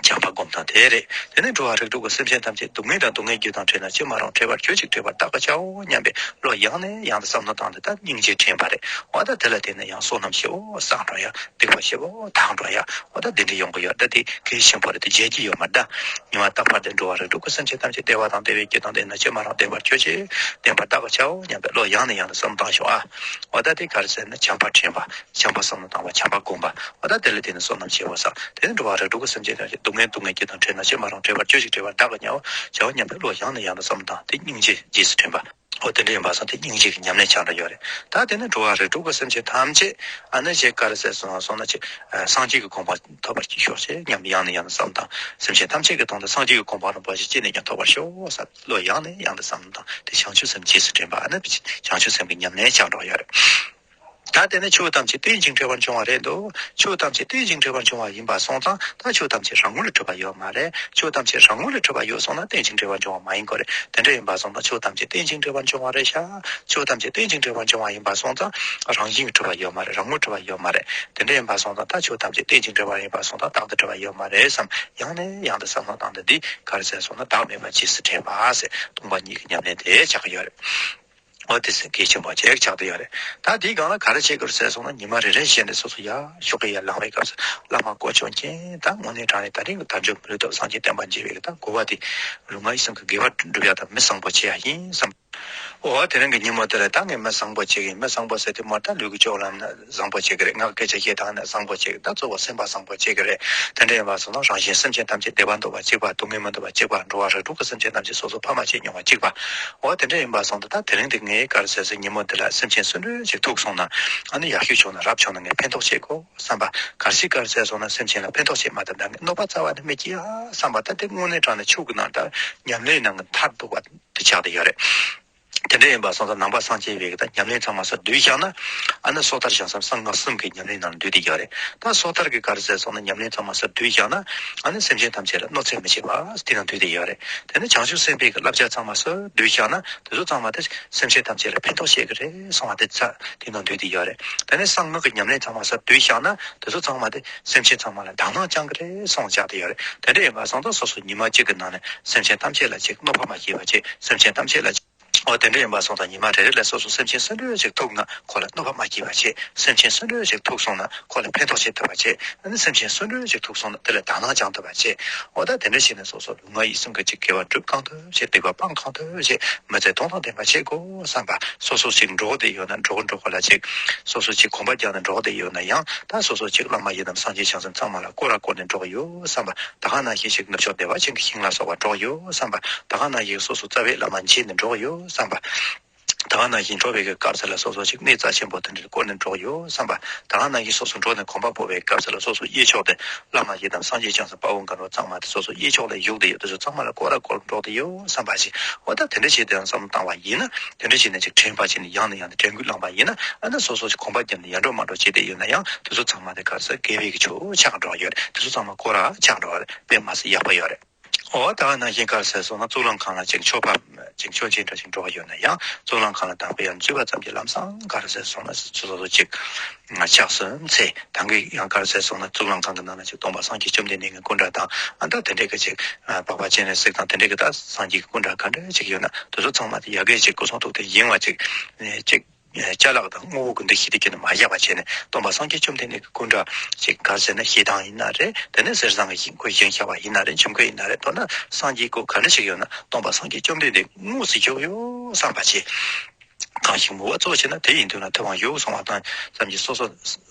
བྱམས་པ་སྒོམ་སྟངས་དེ་རེད། དེ་ནས་འགྲོ་བ་རིགས་དྲུག་གི་སེམས་ཅན་ཐམས་ཅད་སྡུག་བསྔལ་དང་སྡུག་བསྔལ་རྒྱུ་དང་བྲལ་ན་ཅི་མ་རུང་། བྲལ་བར་གྱུར་ཅིག་བྲལ་བར་བདག་གིས་བྱའོ་སྙམ་པའི་བློ་ཡང་ནས་ཡང་དུ་བསམ་བློ་བཏང་སྟེ་ད་སྙིང་རྗེ་དྲན་པ་རེད། འོ་ད་དེ་ལ་བརྟེན་ནས་ཡང་བསོད་ནམས་ཆེ་བོ་བསགས་འགྲོ་ཡ། སྡིག་པ་ཆེ་བོ་དག་འགྲོ་ཡ། འོ་ད་དེ་འདྲ་ཡོང་གི་ཡོད། ད་དེ་གལ་ཆེན་པོ་རེད། དེ་བརྗེད་ཀྱི་ཡོད་མ་རེད། ཉི་མ་རྟག་པར་དུ་འགྲོ་བ་རིགས་དྲུག་གི་སེམས་ཅན་ཐམས་ཅད་བདེ་བ་དང་བདེ་བའི་རྒྱུ་དང་ལྡན་ན་ཅི་མ་རུང་། བདེན་པར་གྱུར་ཅིག་བདེན་པར་བདག་གིས་བྱའོ་སྙམ་པའི་བློ་ཡང་ནས་ཡང་དུ་བསམ་བློ་བཏང་ཤོག་ཨ། འོ་ད་དེ་ག་རེ་ཟེར་ན་བྱམས་པ་དྲན་པ། བྱམས་པ་བསམ་བློ་བཏང་བ། བྱམས་པ་སྒོམ་པ། འོ་ད་དེ་ལ་བརྟེན་ནས་བསོད་ནམས་ཆེ་བ་བསགས། དེ་ནས་འགྲོ་བ་རིགས་དྲུག་གི་སེམས་ཅན་ཐམས་ཅད་སྡུག་བསྔལ་སྡུག་བསྔལ་རྒྱུ་དང་བྲལ་ན་ཅི་མ་རུང་། བྲལ་བར་གྱུར་ཅིག་བྲལ་བར་བདག་གིས་བྱའོ་སྙམ་པའི་བློ་ཡང་ནས་ཡང་དུ་བསམ་བློ་བཏང་། དེ་སྙིང་རྗེ་རྗེས་སུ་དྲན་པ། འོ་དེ་འདྲ་ཡིན་པ་སོང་དེ་སྙིང་རྗེ་གི་ཉམས་ལེན་ཆགས་འགྲོ་ཡོད་རེད། ད་དེ་ནས་འགྲོ་བ་རིགས་དྲུག་གི་སེམས་ཅན་ཐམས་ཅད་ཨ་ནི་ཅིག་ག་རེ་ཟེར་སོང་སོང་ན་ཅིག་སངས་རྒྱས་ཀྱི་གོ་འཕང་ཐོབ་པར་ཤོག་ཅེས་སྙམ་ཡང་ནས་ཡང་དུ་བསམ་བློ་བཏང་། སེམས་ཅན་ཐམས་ཅད་ཀྱི་དོན་དུ་སངས་རྒྱས་ཀྱི་གོ་འཕང་རིན་པོ་ཆེ་ཅི་ནས་ཀྱང་ཐོབ་པར་ཤོག་བསམ་བློ་ཡང་ནས་ཡང་དུ་བསམ་བློ་བཏང་། དེ་བྱང་ཆུབ་སེམས་རྗེས་སུ་དྲན་པ་ཨ་ནི་བྱང་ཆུབ་སེམས་ཀྱི་ཉམས་ལེན་ཆགས་འགྲོ་ཡོད་རེད། ད་དེ་ནི་ཆོས་ཐམས་ཅད་རྟེན་ཅིང་འབྲེལ་བར་འབྱུང་བ་རེད་འདུག་ཆོས་ཐམས་ཅད་རྟེན་ཅིང་འབྲེལ་བར་འབྱུང་བ་ཡིན་པ་སོང་ཙང་ད་ཆོས་ཐམས་ཅད་རང་ངོ་ལ་གྲུབ་པ་ཡོད་མ་རེད། ཆོས་ཐམས་ཅད་རང་ངོ་ལ་གྲུབ་པ་ཡོད་སོང་ན་རྟེན་ཅིང་འབྲེལ་བར་འབྱུང་བ་མ་ཡིན་དགོས་རེད། དེ་འདྲ་ཡིན་པ་སོང་ཙང་ཆོས་ཐམས་ཅད་རྟེན་ཅིང་འབྲེལ་བར་འབྱུང་བ་རེད་ཤག་ཆོས་ཐམས་ཅད་རྟེན་ཅིང་འབྲེལ་བར་འབྱུང་བ་ཡིན་པ་སོང་ཙང་རང་བཞིན་གྱིས་གྲུབ་པ་ཡོད་མ་རེད། རང་ངོ་གྲུབ་པ་ཡོད་མ་རེད། དེ་འདྲ་ཡིན་པ་སོང་ཙང་ད་ཆོས་ཐམས་ཅད་རྟེན་ཅིང་འབྲེལ་བ་ཡིན་པ་སོང་ཙང་རྟག་ཏུ་གྲུབ་པ་ཡོད་མ་རེད་བསམ་ཡང་ནས་ཡང་དུ་བསམ་བློ་བཏང་སྟེ་འདི་ག་རེ་ཟེར་སོང་ན་བདག་མེད་པ་རྗེས་སུ་དྲན་པ་ཟེར་སྟོང་པ་ཉིད་ཀྱི་ཉམས་ལེན་དེ་ཆགས་ཀྱི་ཡོད་རེད། འོ་དེ་སེམས་གལ་ཆེན་པོ་ཅིག་ཆགས་བསྡད་ཡོད་རེད། ད་དེའི་སྒང་ལ་ག་རེ་བྱེད་དགོས་རེད་ཟེར་སོང་ན་ཉི་མ་རེ་རེ་བྱས་ནས་སོ་སོ་ཡར་ཤོག་གི་ཡར་ལངས་པའི་སྐབས་སུ་བླ་མ་དཀོན་མཆོག་མཁྱེན། ད་དངོས་གནས་དྲང་གནས་ད་རིང་གི་དལ་འབྱོར་མི་ལུས་ཐོབ་སངས་རྒྱས་བསྟན་པ་འཇིག་པའི་གི་ད་དགོས་པ་དེ་ལུས་ངག་ཡིད་གསུམ་གྱི་དགེ་བ་སྒྲུབ་ཡག་དང་མི་བཟང་པོ་བྱེད་ཡག་ཡིན་བསམ། འོ་དེ་རིང་གི་ཉིན་མོ་དེ་ལ་ད་ངས་མི་བཟང་པོ་བྱེད་ཀྱི་ཡིན། མི་བཟང་པོ་ཟེར་དུས་མ་ད་ལུས་ཀྱི་སྤྱོད་ལམ་ན་བཟང་པོ་བྱེད་ཀྱི་རེད། ངག་སྐད་ཆ་བཤད་སྟངས་ནས་བཟང་པོ་བྱེད་ཀྱི་རེད། ད་གཙོ་བོ་སེམས་པ་བཟང་པོ་བྱེད་ཀྱི་རེད། དེ་འདྲ་ཡིན་པ་སོང་ན་རང་གཞན་སེམས་ཅན་ཐམས་ཅད་བདེ་བ་འདོད་པ་གཅིག་པ། སྡུག་བསྔལ་མི་འདོད་པ་གཅིག་པ། འགྲོ་བ་རིགས་དྲུག་གི་སེམས་ཅན་ཐམས་ཅད་སོ་སོ་ཕ་མ་ཆེ་མྱོང་བ་གཅིག་པ། འོ་དེ་འདྲ་ཡིན་པ་སོང་ད་ད་དེ་རིང་འདི་ངས་ག་རེ་ཟེར་ཟེར་ཉིན་མོ་འདི་ལ་སེམས་ཅན་སུ་འདྲ་ཞིག་ཐུག་སོང་ན་ཨ་ནི་ཡག་ཤོས་བྱུང་ན་རབ་བྱུང་ན་ངས་ཕན་ཐོགས་བྱེད་དགོས་བསམ་པ། གལ་སྲིད་ག་རེ་ཟེར་སོང་ན་སེམས་ཅན་ལ་ཕན་ཐོགས་བྱེད་མ་ཐུབ་ན་ངས་གནོད་པ་རྩ་བ་ནས་མི་བྱེད་ཨ་བསམ་པ། ད་དེ་དངོས་གནས་དྲང་གནས་ཆོས་ཀྱི་ནང་ད་ཉམས་ལེན་ནང་གི་མཐར་ཐུག་པ་དེ་ཆགས་བསྡད་ཡོད་རེད། དེ་འདྲ་ཡིན་པ་སོང་ཙང་ནང་པ་སངས་རྒྱས་པའི་གི་ད་ཉམས་ལེན་ཚང་མ་སོར་བསྡུས་བཞག་ན་ཨ་ནི་སོ་ཐར་བྱང་སེམས་གསང་སྔགས་གསུམ་གྱི་ཉམས་ལེན་ནང་ལ་འདུས་བསྡད་ཡོད་རེད། ད་སོ་ཐར་གྱི་ག་རེ་ཟེར་སོང་ན་ཉམས་ལེན་ཚང་མ་སོར་བསྡུས་བཞག་ན་ཨ་ནི་སེམས་ཅན་ཐམས་ཅད་ལ་གནོད་འཚེ་མི་བྱེད་པ་དེ་ནང་འདུས་བསྡད་ཡོད་རེད། དེ་ནས་བྱང་ཆུབ་སེམས་དཔའི་གི་བསླབ་བྱ་ཚང་མ་སོར་བསྡུས་བཞག་ན་དེ་ཚོ་ཚང་མ་དེ་སེམས་ཅན་ཐམས་ཅད་ལ་ཕན་ཐོགས་བྱེད་ཀྱི་རེད་གསུང་བ་དེ་ཚ་དེ་ནང་འདུས་བསྡད་ཡོད་རེད། དེ་ནས་གསང་སྔགས་ཀྱི་ཉམས་ལེན་ཚང་མ་སོར་བསྡུས་བཞག་ན་དེ་ཚོ་ཚང་མ་དེ་སེམས་ཅན་ཚང་མ་ལ་དག་སྣང་བཅང་གི་རེད་གསུང་བྱ་དེ་ཡོད་རེད། དེ་འདྲ་ཡིན་པ་སོང་ཙང་སོ་སོ་ཉི་མ་གཅིག་གི་ནང་ནས་སེམས་ཅན་ཐམས་ཅད་ལ་ཅིག་གནོད་པ་མ་བྱེད་པ་བྱེད། སེམས་ཅན་ཐམས་ཅད་ལ་ཅིག་འོ་དེ་འདྲ་ཡིན་པ་སོང་ཙང་ཉི་མ་རེ་རེ་ལ་སོ་སོ་སེམས་ཅན་སུ་འདྲ་ཞིག་ཐུག་ན་ཁོ་ལ་གནོད་པ་མ་བྱེད་པ་བྱེད། སེམས་ཅན་སུ་འདྲ་ཞིག་ཐུག་སོང་ན་ཁོ་ལ་ཕན་ཐོགས་བྱེད་ཐུབ་པ་བྱེད། ཨ་ནི་སེམས་ཅན་སུ་འདྲ་ཞིག་ཐུག་སོང་ན་དེ་ལ་དག་སྣང་བཅང་ཐུབ་པ་བྱེད། འོ་ད་དེ་འདྲ་བྱས་ནས་སོ་སོ་ལུས་ངག་ཡིད་གསུམ་གྱི་ཅིག་དགེ་བ་སྒྲུབ་གང་ཐུབ་བྱེད། སྡིག་པ་སྤང་གང་ཐུབ་བྱེད། མི་ཚེ་ཐུང་ཐུང་བདེན་པ་བྱེད་དགོས་བསམ་པ། སོ་སོ་ཅིག་འགྲོགས་བསྡད་ཡོད་ན་འགྲོགས་འགྲོགས་པ་ལ་ཅིག་སོ་སོ་ཅིག་གོམ་པ་རྒྱག་ནས་འགྲོགས་བསྡད་ཡོད་ན་ཡང་ད་སོ་སོ་ཅིག་བླ་མ་ཡི་དམ་སངས་རྒྱས་བྱང་སེམས་ཚང་མ་ལ་བསྐོར་ར་བསྐོར་ནས་འགྲོགས་ཡོད་བསམ་པ། ད་ག་ནང་བཞིན་ཞིག་ནུབ་ཕྱོགས་བདེ་བ་ཅན་གྱི་ཞིང་ལ་སོགས་པ་འགྲོགས་ཡོད་བསམ་པ། ད་ག་ནང་བཞིན་སོ་སོ་རྩ་བའི་བླ་མ་མཇལ་ནས་འགྲོགས་ཡོད་བསམ་པ། ད་ག་ནང་བཞིན་འགྲོ་བའི་གི་སྐབས་སུ་ལ་སོ་སོ་ཅིག་གནས་རྩ་ཆེན་པོ་དེ་འདྲར་བསྐོར་ནས་འགྲོགས་ཡོད་བསམ་པ། ད་ག་ནང་བཞིན་སོ་སོ་འགྲོ་ནས་གོམ་པ་སྤོ་བའི་སྐབས་སུ་ལ་སོ་སོ་གཡས་ཕྱོགས་དེ་བླ་མ་ཡི་དམ་སངས་རྒྱས་བྱང་སེམས་དཔའ་བོ་མཁའ་འགྲོ་ཚང་མ་དེ་སོ་སོ་གཡས་ཕྱོགས་ལ་བཞུགས་བསྡད་ཡོད་དེ་ཚོ་ཚང་མ་ལ་བསྐོར་ར་བསྐོར་འགྲོགས་བསྡད་ཡོད་བསམ་པ་ཞིག་འོ་ད་དེ་འདྲ་བྱས་ཏེ་ཡང་བསམ་བློ་བཏང་བ་ཡིན་ན་དེ་འདྲ་བྱས་ནས་ཅིག་དྲན་པ་བྱས་ནས་ཡང་ནས་ཡང་དུ་དྲན་སྐུལ་བསླངས་པ་ཡིན་ན་ཨ་ནི་སོ་སོ་ཅིག་གོམ་པ་བརྒྱབ་ནས་ཡར་འགྲོ་མར་འགྲོ་བྱས་བསྡད་ཡོད་ན་ཡང་དེ་ཚོ་ཚང་མ་དེ་ག་རེ་ཟེར་དགེ་བའི་གི་ཆོས་ཆགས་འགྲོ་ཡོད་རེད། དེ་ཚོ་ཚང་མ་བསྐོར་ར་ཆགས་འགྲོ་བ་རེད། དཔེ་མ་སྲིད་ཡག་པོ་ཡོད་རེད། འོ་ད་ག་ནང་བཞིན་ག་རེ་ཟེར་སོང་ན་གཙུག་ལག་ཁང་ལ་ཅིག་མཆོད་པ་ཅིག་མཆོད་མཇལ་འདྲ་ཞིག་འགྲོ་གི་ཡོད་ན་ཡང་གཙུག་ལག་ཁང་ལ་དང་པོ་ཡར་འཛུལ་བ་ཙམ་གྱིས་ལམ་སང་ག་རེ་ཟེར་སོང་ན་སོ་སོ་ཅིག་ཕྱག་གསུམ་འཚལ། ད་གིན་ཡང་ག་རེ་ཟེར་སོང་ན་གཙུག་ལག་ཁང་གི་ནང་ན་ཅིག་སྟོན་པ་སངས་རྒྱས་བཅོམ་ལྡན་འདས་ཀྱི་སྐུ་འདྲ་དང་ཨ་ད་དེ་འདྲའི་གི་ཅིག་པགས་པ་སྤྱན་རས་གཟིགས་དང་དེ་འདྲའི་གི་ད་སངས་རྒྱས་ཀྱི་སྐུ་འདྲ་ག་འདྲ་ཅིག་ཡོད་ན་དེ་ཚོ་ཚང་མ་དེ་ཡ་གིར་ཅིག་སྐུ་གསུང་ཐུགས་རྟེན་བཞེངས་པ་ཅིག་ཅིག་ཅ་ལག་དང་དངོས་པོ་ཀུན་ཏུ་ཞིག་སྟེ་ཀྱི་ནི་མ་བཞག་པ་བྱས་ནས་སྟོན་པ་སངས་རྒྱས་བཅོམ་ལྡན་འདས་ཀྱི་སྐུ་འདྲ་ཅིག་ག་རེ་ཟེར་ན་ཞེ་སྡང་ཡིན་ན་རེད། དེ་ནས་གསེར་ཟངས་ཀྱི་ཞིང་ཁོས་བཞེངས་བཞག་པ་ཡིན་ན་རེད། ཁྱིམ་ཁོས་ཡིན་ན་རེད། མདོར་ན་སངས་རྒྱས་སྐུ་ག་འདྲ་ཞིག་ཡོད་ན་སྟོན་པ་སངས་རྒྱས་བཅོམ་ལྡན་འདས་དངོས་སུ་བཞུགས་ཡོད་བསམ་པ་བྱས། གང་ཞིག་མོས་པ་གཙོ་བྱས་ན་དེ་ཡི་མདུན་ལ་ཐོབ་དབང་ཡོད་གསུང་བ་དང་ཙམ་གྱིས་སོ་སོ་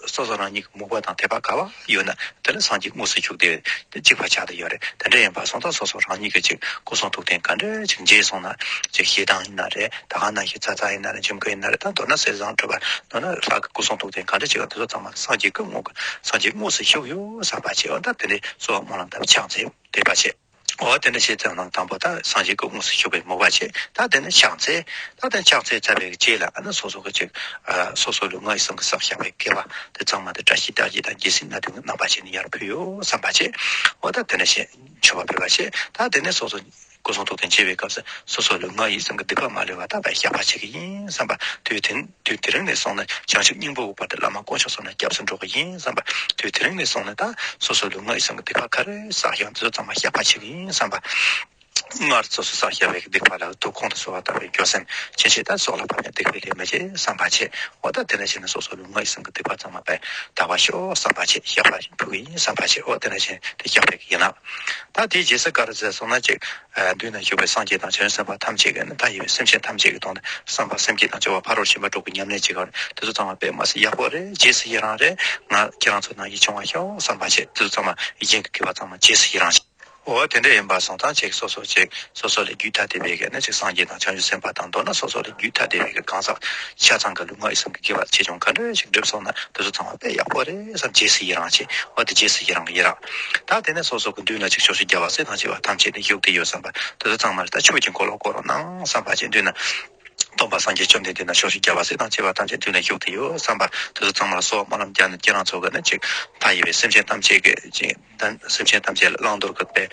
སོ་སོ་རང་ཉིད་ཀྱི་མོས་པ་དང་དད་པ་ག་བ་ཡོད་ན། དེ་ལ་སངས་རྒྱས་དངོས་སུ་བཞུགས་ཏེ་དེ་གཅིག་པ་ཆགས་བསྡད་ཡོད་རེད། དེ་འདྲ་ཡིན་པ་སོང་ཙང་སོ་སོ་རང་ཉིད་ཀྱི་ཅིག་སྐུ་གསུང་ཐུགས་རྟེན་ག་འདྲ་ཅིག་མཇལ་སོང་ན་ཅིག་ཞེ་སྡང་ཡིན་ན་རེད། ད་ག་ནང་བཞིན་ཙ་ཙ་ཡིན་ན་རེད། ཁྱིམ་ཁ་ཡིན་ན་རེད། ད་མདོར་ན་གསེར་ཟངས་གྲུབ་པ་མདོར་ན་ལྷ་གི་སྐུ་གསུང་ཐུགས་རྟེན་ག་འདྲ་ཅིག་ཡོད་དེ་ཚོ་ཚང་མ་སངས་རྒྱས་ཀྱི་དངོས་སངས་རྒྱས་དངོས་སུ་བཞུགས་ཡོད་བསམ་པ་བྱས་པ་ད་དེ་འདྲའི་གསོལ་བ་སྨོན་ལམ་དང་ཕྱག་འཚལ་དད་པ་བྱས། འོ་དེ་འདྲ་བྱས་ཙང་ནང་དང་པོ་ད་སངས་རྒྱས་ཀྱི་དངོས་སུ་བཞུགས་པའི་མོས་པ་བྱས། ད་དེ་ནས་ཕྱག་འཚལ། ད་དེ་ཕྱག་འཚལ་ཚར་བའི་རྗེས་ལ་ཨ་ནི་སོ་སོ་གི་ཅིག་ཨ་སོ་སོ་ལུས་ངག་ཡིད་གསུམ་གྱི་བསགས་བཞག་པའི་དགེ་བ་དེ་ཚང་མ་དེ་བཀྲ་ཤིས་རྟགས་བཞི་དང་རྒྱལ་སྲིད་སྣ་བདུན་གྱི་རྣམ་པ་བྱས་ནས་ཡར་ཕུལ་ཡོད་བསམ་པ་བྱས། འོ་ད་དེ་འདྲ་བྱས་མཆོད་པ་ཕུལ་བ་བྱས། ད་དེ་ནས་སོ་སོ་སྐུ་གསུང་ཐུགས་རྟེན་མཇལ་བའི་སྐབས་སུ་སོ་སོ་ལུས་ངག་ཡིད་གསུམ་གྱི་སྡིག་པ་མ་ལུས་པ་ད་བས་བཤགས་པ་བྱེད་ཀྱི་ཡིན་བསམ་པ། དུས་དེ་དུས་དེ་རིང་ནས་བཟུང་ནས་བྱང་ཆུབ་སྙིང་པོའི་དབུ་བར་དུ་བླ་མ་དཀོན་མཆོག་གསུམ་ལ་སྐྱབས་སུ་འགྲོ་གི་ཡིན་བསམ་པ། དུས་དེ་རིང་ནས་བཟུང་ནས་ད་སོ་སོ་ལུས་ངག་ཡིད་གསུམ་གྱི་སྡིག་པ་ག་རེ་བསགས་ཡོད་དེ་ཚོ་ཚང་མ་བཤགས་པ་བྱེད་ཀྱི་ཡིན་བསམ་པ། སྔར་སོ་སོ་བསགས་བཞག་པའི་སྡིག་པ་ལ་ཐུགས་ཁོང་དུ་གསོལ་བ་བཏབ་པའི་འགྱོད་སེམས་ཆེ་ཆེ་ད་སྲོག་ལ་བབ་ཀྱང་སྡིག་པའི་ལས་མི་བྱེད་བསམ་པ་བྱེད། འོ་ད་དེ་ནས་བྱས་ནས་སོ་སོ་ལུས་ངག་ཡིད་གསུམ་གྱི་སྡིག་པ་ཚང་མ་པས་དག་པ་ཤོག་བསམ་པ་བྱེད། བཤགས་པ་ཕུལ་གྱི་ཡིན་བསམ་པ་བྱེད། འོ་དེ་ནས་བྱས་ནས་དེ་བཤགས་པའི་ཡན་ལག་ད་དེའི་རྗེས་སུ་ག་རེ་ཟེར་སོང་ན་ཅིག་ཨ་མདུན་ན་བཞུགས་པའི་སངས་རྒྱས་དང་བྱང་ཆུབ་སེམས་དཔའ་ཐམས་ཅད་ཀྱིས་ནི་མཐའ་ཡས་པའི་སེམས་ཅན་ཐམས་ཅད་ཀྱི་དོན་དུ་བསམ་པ་སེམས་བསྐྱེད་དང་སྦྱོར་བ་ཕ་རོལ་ཕྱིན་པ་དྲུག་གི་ཉམས་ལེན་བྱེད་པར་དེ་ཚོ་ཚང་མ་དཔེ་མ་སྲིད་ཡག་པོ་རེད། རྗེས་སུ་ཡི་རང་རེད། ང་ཁྱེད་རང་ཚོ་ནང་བཞིན་བྱུང་བར་ཤོག་བསམ་པ་བྱེད། དེ་ཚོ་ཚང་མ་གཞན་གྱི་དགེ་བ་ཚང་མ་རྗེས་སུ་ཡི་རང་བྱེད། འོ་དེ་འདྲ་ཡིན་པ་སོང་ཙང་ཅིག་སོ་སོ་ཅིག་སོ་སོ་ལས་རྒྱུད་ཐ་དད་པའི་གི་ནི་ཅིག་སངས་རྒྱས་དང་བྱང་ཆུབ་སེམས་དཔའ་དང་མདོར་ན་སོ་སོ་ལས་རྒྱུད་ཐ་དད་པའི་གི་གང་ཟག་ཆ་ཚང་གི་ལུས་ངག་ཡིད་གསུམ་གི་དགེ་བ་ཆེ་ཆུང་ག་འདྲ་ཞིག་བསྒྲུབས་སོང་ན་དེ་ཚོ་ཚང་མ་དཔེ་ཡག་པོ་རེད་བསམ། རྗེས་སུ་ཡི་རང་བྱེད། འོ་དེ་རྗེས་སུ་ཡི་རང་གི་ཡི་རང་། ད་དེ་ནས་སོ་སོ་གི་མདུན་ལ་ཅིག་ཕྱོགས་བཅུའི་རྒྱལ་བ་སྲས་དང་བཅས་པ་ཐམས་ཅད་ནི་བཞུགས་ཏེ་ཡོད་བསམ་པ། དེ་ཚོ་ཚང་མ་ལ་ད་ཆོས་ཀྱི་འཁོར་ལོ་བསྐོར་རོགས་གནང་བསམ་པ་བྱེད། མདུན་ན་སྟོན་པ་སངས་རྒྱས་བཅོམ་ལྡན་འདས་དང་ཕྱོགས་བཅུའི་རྒྱལ་བ་སྲས་དང་བཅས་པ་ཐམས་ཅད་མདུན་ལ་བཞུགས་ཏེ་ཡོད་བསམ་པ། དེ་ཚོ་ཚང་མ་ལ་གསོལ་བ་སྨོན་ལམ་བརྒྱབ་ནས་ཁྱེད་རང་ཚོ་གི་ནི་ཅིག་མཐའ་ཡས་པའི་སེམས་ཅན་ཐམས་ཅད་ཀྱི་ཅིག་ད་སེམས་ཅན་ཐམས་ཅད་ལ་བླང་དོར་གྱི་དཔེ་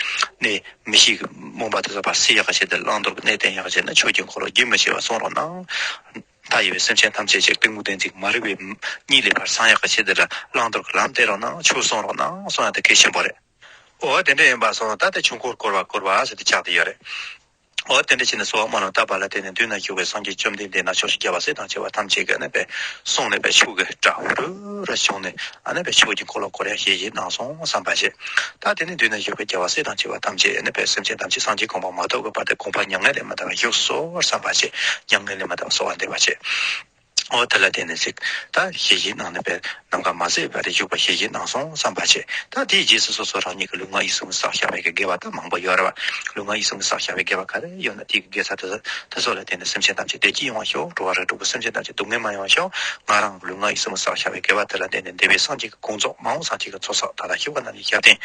གནས་མི་ཤེས་ཀྱི་མུན་པ་དེ་ཚོ་ཕར་སེལ་ཡག་གི་ཆེད་དུ། བླང་དོར་གྱི་གནས་བསྟན་ཡག་གི་ཆེད་དུ། ཆོས་ཀྱི་འཁོར་ལོ་རྒྱུན་མི་ཆད་པར་གསུང་རོགས་གནང་། མཐའ་ཡས་པའི་སེམས་ཅན་ཐམས་ཅད་ཅིག་གཏི་མུག་བདེན་ཚིག་མ་རིག་པའི་གཉིད་ལས་ཕར་སངས་ཡག་གི་ཆེད་དུ་ལ་བླང་དོར་གྱི་ལམ་བསྟན་རོགས་གནང་། ཆོས་གསུང་རོགས་གནང་གསུང་ཡག་དེ་གལ་ཆེན་པོ་རེད། འོ་དེ་འདྲ་ཡིན་པ་སོང་ད་ལྟ་ཆོས་འཁོར་བསྐོར་བ་བསྐོར་བ་ཟེར་ཏེ་ཆགས་བསྡད་ཡོད་རེད། འོ་དེ་འདྲ་བྱས་ནས་གསོལ་བ་སྨོན་ལམ་བཏབ་པ་ལ་བརྟེན་ནས་མདུན་ན་བཞུགས་པའི་སངས་རྒྱས་བཅོམ་ལྡན་འདས་དང་ཕྱོགས་བཅུའི་རྒྱལ་བ་སྲས་དང་བཅས་པ་ཐམས་ཅད་ཀྱིས་ནི་དཔེ་གསུང་ནས་དཔེ་ཆོས་ཀྱི་སྒྲ་འུར་རུ་བྱུང་ནས་ཨ་ནི་དཔེ་ཆོས་ཀྱི་འཁོར་ལོ་བསྐོར་ཡག་ཞལ་བཞེས་གནང་སོང་བསམ་པ་བྱེད། ད་དེ་ནས་མདུན་ན་བཞུགས་པའི་རྒྱལ་བ་སྲས་དང་བཅས་པ་ཐམས་ཅད་ནི་དཔེ་སེམས་ཅན་ཐམས་ཅད་སངས་རྒྱས་གོ་འཕང་མ་ཐོབ་ཀྱི་བར་དུ་དགོངས་པ་མྱ་ངན་ལས་མ་འདའ་བར་བཞུགས་སོ་བསམ་པ་བྱེད། མྱ་ངན་ལས་མ་འདའ་བར་གསོལ་བ་འདེབས་པ་བྱེད། འོ་དེ་ལ་བརྟེན་ནས་ཅིག་ད་ཞལ་བཞེས་གནང་ནས་དཔེ་ནམ་མཁའ་མ་ཟད་པར་བཞུགས་པ་ཞལ་བཞེས་གནང་སོང་བསམ་པ་བྱེད། ད་དེའི་རྗེས་སུ་སོ་སོ་རང་ཉིད་ཀྱི་ལུས་ངག་ཡིད་གསུམ་གྱི་བསགས་བཞག་པའི་གི་དགེ་བ་ད་མང་པོ་ཡོད་རེད་བ། ལུས་ངག་ཡིད་གསུམ་གྱི་བསགས་བཞག་པའི་དགེ་བ་ག་རེ་ཡོད་ན་དེའི་གི་དགེ་རྩ་དེ་ཚོ་དེ་ཚོ་ལ་བརྟེན་ནས་སེམས་ཅན་ཐམས་ཅད་བདེ་སྐྱིད་ཡོང་བ་ཤོག། འགྲོ་བ་རིགས་དྲུག་གི་སེམས་ཅན་ཐམས་ཅད་སྡུག་བསྔལ་མ་ཡོང་བ་ཤོག། ང་རང་གི་ལུས་ངག་ཡིད་གསུམ་གྱི་བསགས་བཞག་པའི་དགེ་བ་དེ་ལ་བརྟེན་ནས་འདས་པའི་སངས་རྒྱས་ཀྱི་དགོངས་རྫོགས་མ་འོངས་སངས་རྒྱས་ཀྱི་ཚོགས་བསགས་ད་ལྟ་བཞུགས་པ་རྣམས་ཀྱི་ཞབས་བརྟན།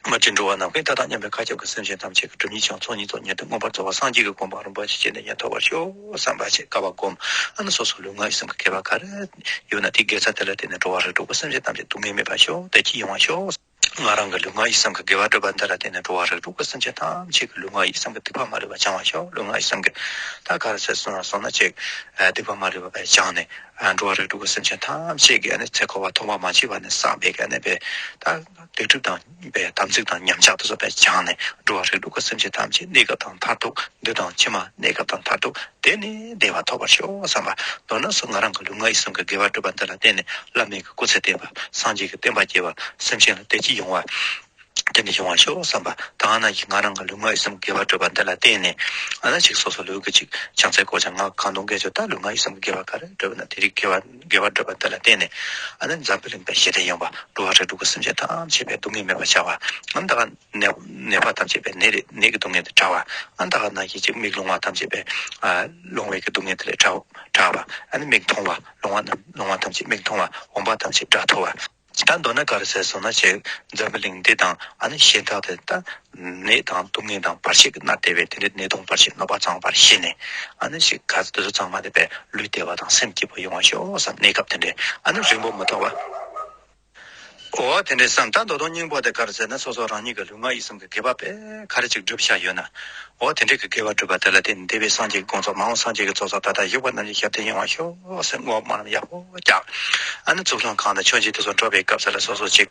མ་བྱོན་འགྲོ་བ་ནམ་མཁའི་མཐའ་དང་མཉམ་པའི་མཁའ་ཁྱབ་ཀྱི་སེམས་ཅན་ཐམས་ཅད་ཀྱི་སྒྲིབ་གཉིས་ཀྱང་ཚོགས་གཉིས་རྫོགས་ཉིད་དུ་མངོན་པར་རྫོགས་པ་སངས་རྒྱས་ཀྱི་གོ་འཕང་རིན་པོ་ཆེ་ཅི་ནས་ཀྱང་ཐོབ་པར་ཤོག་བསམ་པ་བྱེད། དཀའ་བ་སྒོམ། ཨ་ནི་སོ་སོ་ལུས་ངག་ཡིད་གསུམ་གྱི་དགེ་བ་ག་རེ་ཡོད་ན་དེའི་དགེ་རྩ་དེ་ལ་བརྟེན་ནས་འགྲོ་བ་རིགས་དྲུག་གི་སེམས་ཅན་ཐམས་ཅད་སྡུག་བསྔལ་མེད་པར་ཤོག། བདེ་སྐྱིད་ཡོང་བར་ཤོག། ང་རང་གི་ལུས་ངག་ཡིད་གསུམ་གྱི་དགེ་བ་བསྒྲུབས་པ་འདི་ལ་བརྟེན་ནས་འགྲོ་བ་རིགས་དྲུག་གི་སེམས་ཅན་ཐམས་ཅད་ཀྱི་ལུས་ངག་ཡིད་གསུམ་གྱི་སྡིག་པ་མ་ལུས་པ་བྱང་བར་ཤོག། ལུས་ངག་ཡིད་གསུམ་གྱི་ད་ག་རེ་ཟེར་སོང་ན་སོང་ན་ཅིག་སྡིག་པ་མ་ལུས་པ་བྱང་ནས་འགྲོ་བ་རིགས་དྲུག་གི་སེམས་ཅན་ཐམས་ཅད་ཀྱི་ཨ་ནི་ཚེ་འཁོར་བ་ཐོག་མ་མ་མཆིས་པ་ནས་བསགས་པའི་ཨ་ནི་པའི་ད་སྡིག་སྒྲིབ་དང་པའི་དམ་ཚིག་དང་ཉམས་ཆག་དེ་ཚོ་པའི་བྱང་ནས་འགྲོ་བ་རིགས་དྲུག་གི་སེམས་ཅན་ཐམས་ཅད་གནས་སྐབས་དང་མཐར་ཐུག་འདི་དང་ཕྱི་མ་གནས་སྐབས་དང་མཐར་ཐུག་དེ་ནི་བདེ་བ་ཐོབ་པར་ཤོག་བསམ་པ། མདོར་ན་སོ་ང་རང་གི་ལུས་ངག་ཡིད་གསུམ་གྱི་དགེ་བ་བསྒྲུབས་པ་འདི་ལ་བརྟེན་ནས་བླ་མེད་ཀྱི་སྐུ་ཚེ་བརྟན་པ། སངས་རྒྱས་ཀྱི་བསྟན་པ་རྒྱས་པ། སེམས་ཅན་ལ་བདེ་སྐྱིད་ཡོང་བ། དེ་འདྲ་ཡོང་བར་ཤོག་བསམ་པ། ད་ནང་བཞིན་ང་རང་གི་ལུས་ངག་ཡིད་གསུམ་དགེ་བ་བསྒྲུབས་པ་འདི་ལ་བརྟེན་ནས་ཨ་ནི་ཅིག་སོ་སོ་ལུས་ཀྱི་ཅིག་བྱང་ཚད་སྐོར་ཅང་ང་གང་དུ་འགལ་ཆོག་ད་ལུས་ངག་ཡིད་གསུམ་དགེ་བ་ག་རེ་བསྒྲུབས་ན་དེ་རིགས་དགེ་བ་དགེ་བ་བསྒྲུབས་པ་འདི་ལ་བརྟེན་ནས་ཨ་ནི་འཛམ་བུ་གླིང་པའི་ཞི་བདེ་ཡོང་བ། འགྲོ་བ་རིགས་དྲུག་གི་སེམས་ཅན་ཐམས་ཅད་པའི་སྡུག་བསྔལ་མེད་པར་བྱ་བ། ཨ་ནི་ད་ག་ནད་ནད་པ་ཐམས་ཅད་པའི་ནད་རེ་ནད་ཀྱི་སྡུག་བསྔལ་དེ་བྲལ་བ། ཨ་ནི་ད་ག་ནང་བཞིན་ཅིག་མིག་ལོང་བ་ཐམས་ཅད་པའི་ཨ་ལོང་བའི་གི་སྡུག་བསྔལ་དེ་ལས་བྲལ་བྲལ་བ། ཨ་ནི་མིག་མཐོང་བ་ལོང་བ་རྣམས་ལོང་བ་ཐམས་ཅད་མིག་མཐོང་བ། འོན་པ་ཐམས་ཅད་སྒྲ་ཐོས་པ། ད་མདོར་ན་ག་རེ་ཟེར་སོང་ན་ཅིག་འཛམ་བུ་གླིང་འདི་དང་ཨ་ནི་གཞན་དག་དེ་ད་ནད་དང་སྡུག་བསྔལ་དང་བར་ཆད་ཀྱིས་མནར་བསྡད་པའི་དེ་འདྲའི་ནད་གདོན་བར་ཆད་ནད་པ་ཚང་བར་ཞི་ནས་ཨ་ནི་ཞིག་ག་ཚོད་དེ་ཚོ་ཚང་མ་དེ་པའི་ལུས་བདེ་བ་དང་སེམས་སྐྱིད་པོ་ཡོང་བ་ཤོག་བསམ་གནས་སྐབས་དེ་འདྲའི་ཨ་ནི་རིང་པོ་མི་ཐོགས་པ། འོ་དེ་འདྲའི་བསམ་ད་མདོ་དོན་སྙིང་པོ་དེ་ག་རེ་ཟེར་ན་སོ་སོ་རང་ཉིད་ཀྱི་ལུས་ངག་ཡིད་གསུམ་གྱི་དགེ་བ་དཔེ་ག་རེ་ཅིག་བསྒྲུབས་བཞག་ཡོད་ན། འོ་དེ་འདྲའི་གི་དགེ་བ་བསྒྲུབས་པ་དེ་ལ་བརྟེན་ནས་འདས་པའི་སངས་རྒྱས་ཀྱི་དགོངས་རྫོགས་མ་འོངས་སངས་རྒྱས་ཀྱི་ཚོགས་བསགས་ད་ལྟ་བཞུགས་པ་རྣམས་ཀྱི་ཞབས་བརྟན་ཡོང་བར་ཤོག་ཟེར་བསྔོ་བ་སྨོན་ལམ་ཡག་པོ་རྒྱག་ཨ་ནི་གཙུག་ལག་ཁང་དང་མཆོད་མཇལ་དེ་ཚོ་འགྲོ་བའི་སྐབས་སུ་ལ་སོ་སོ་ཅིག་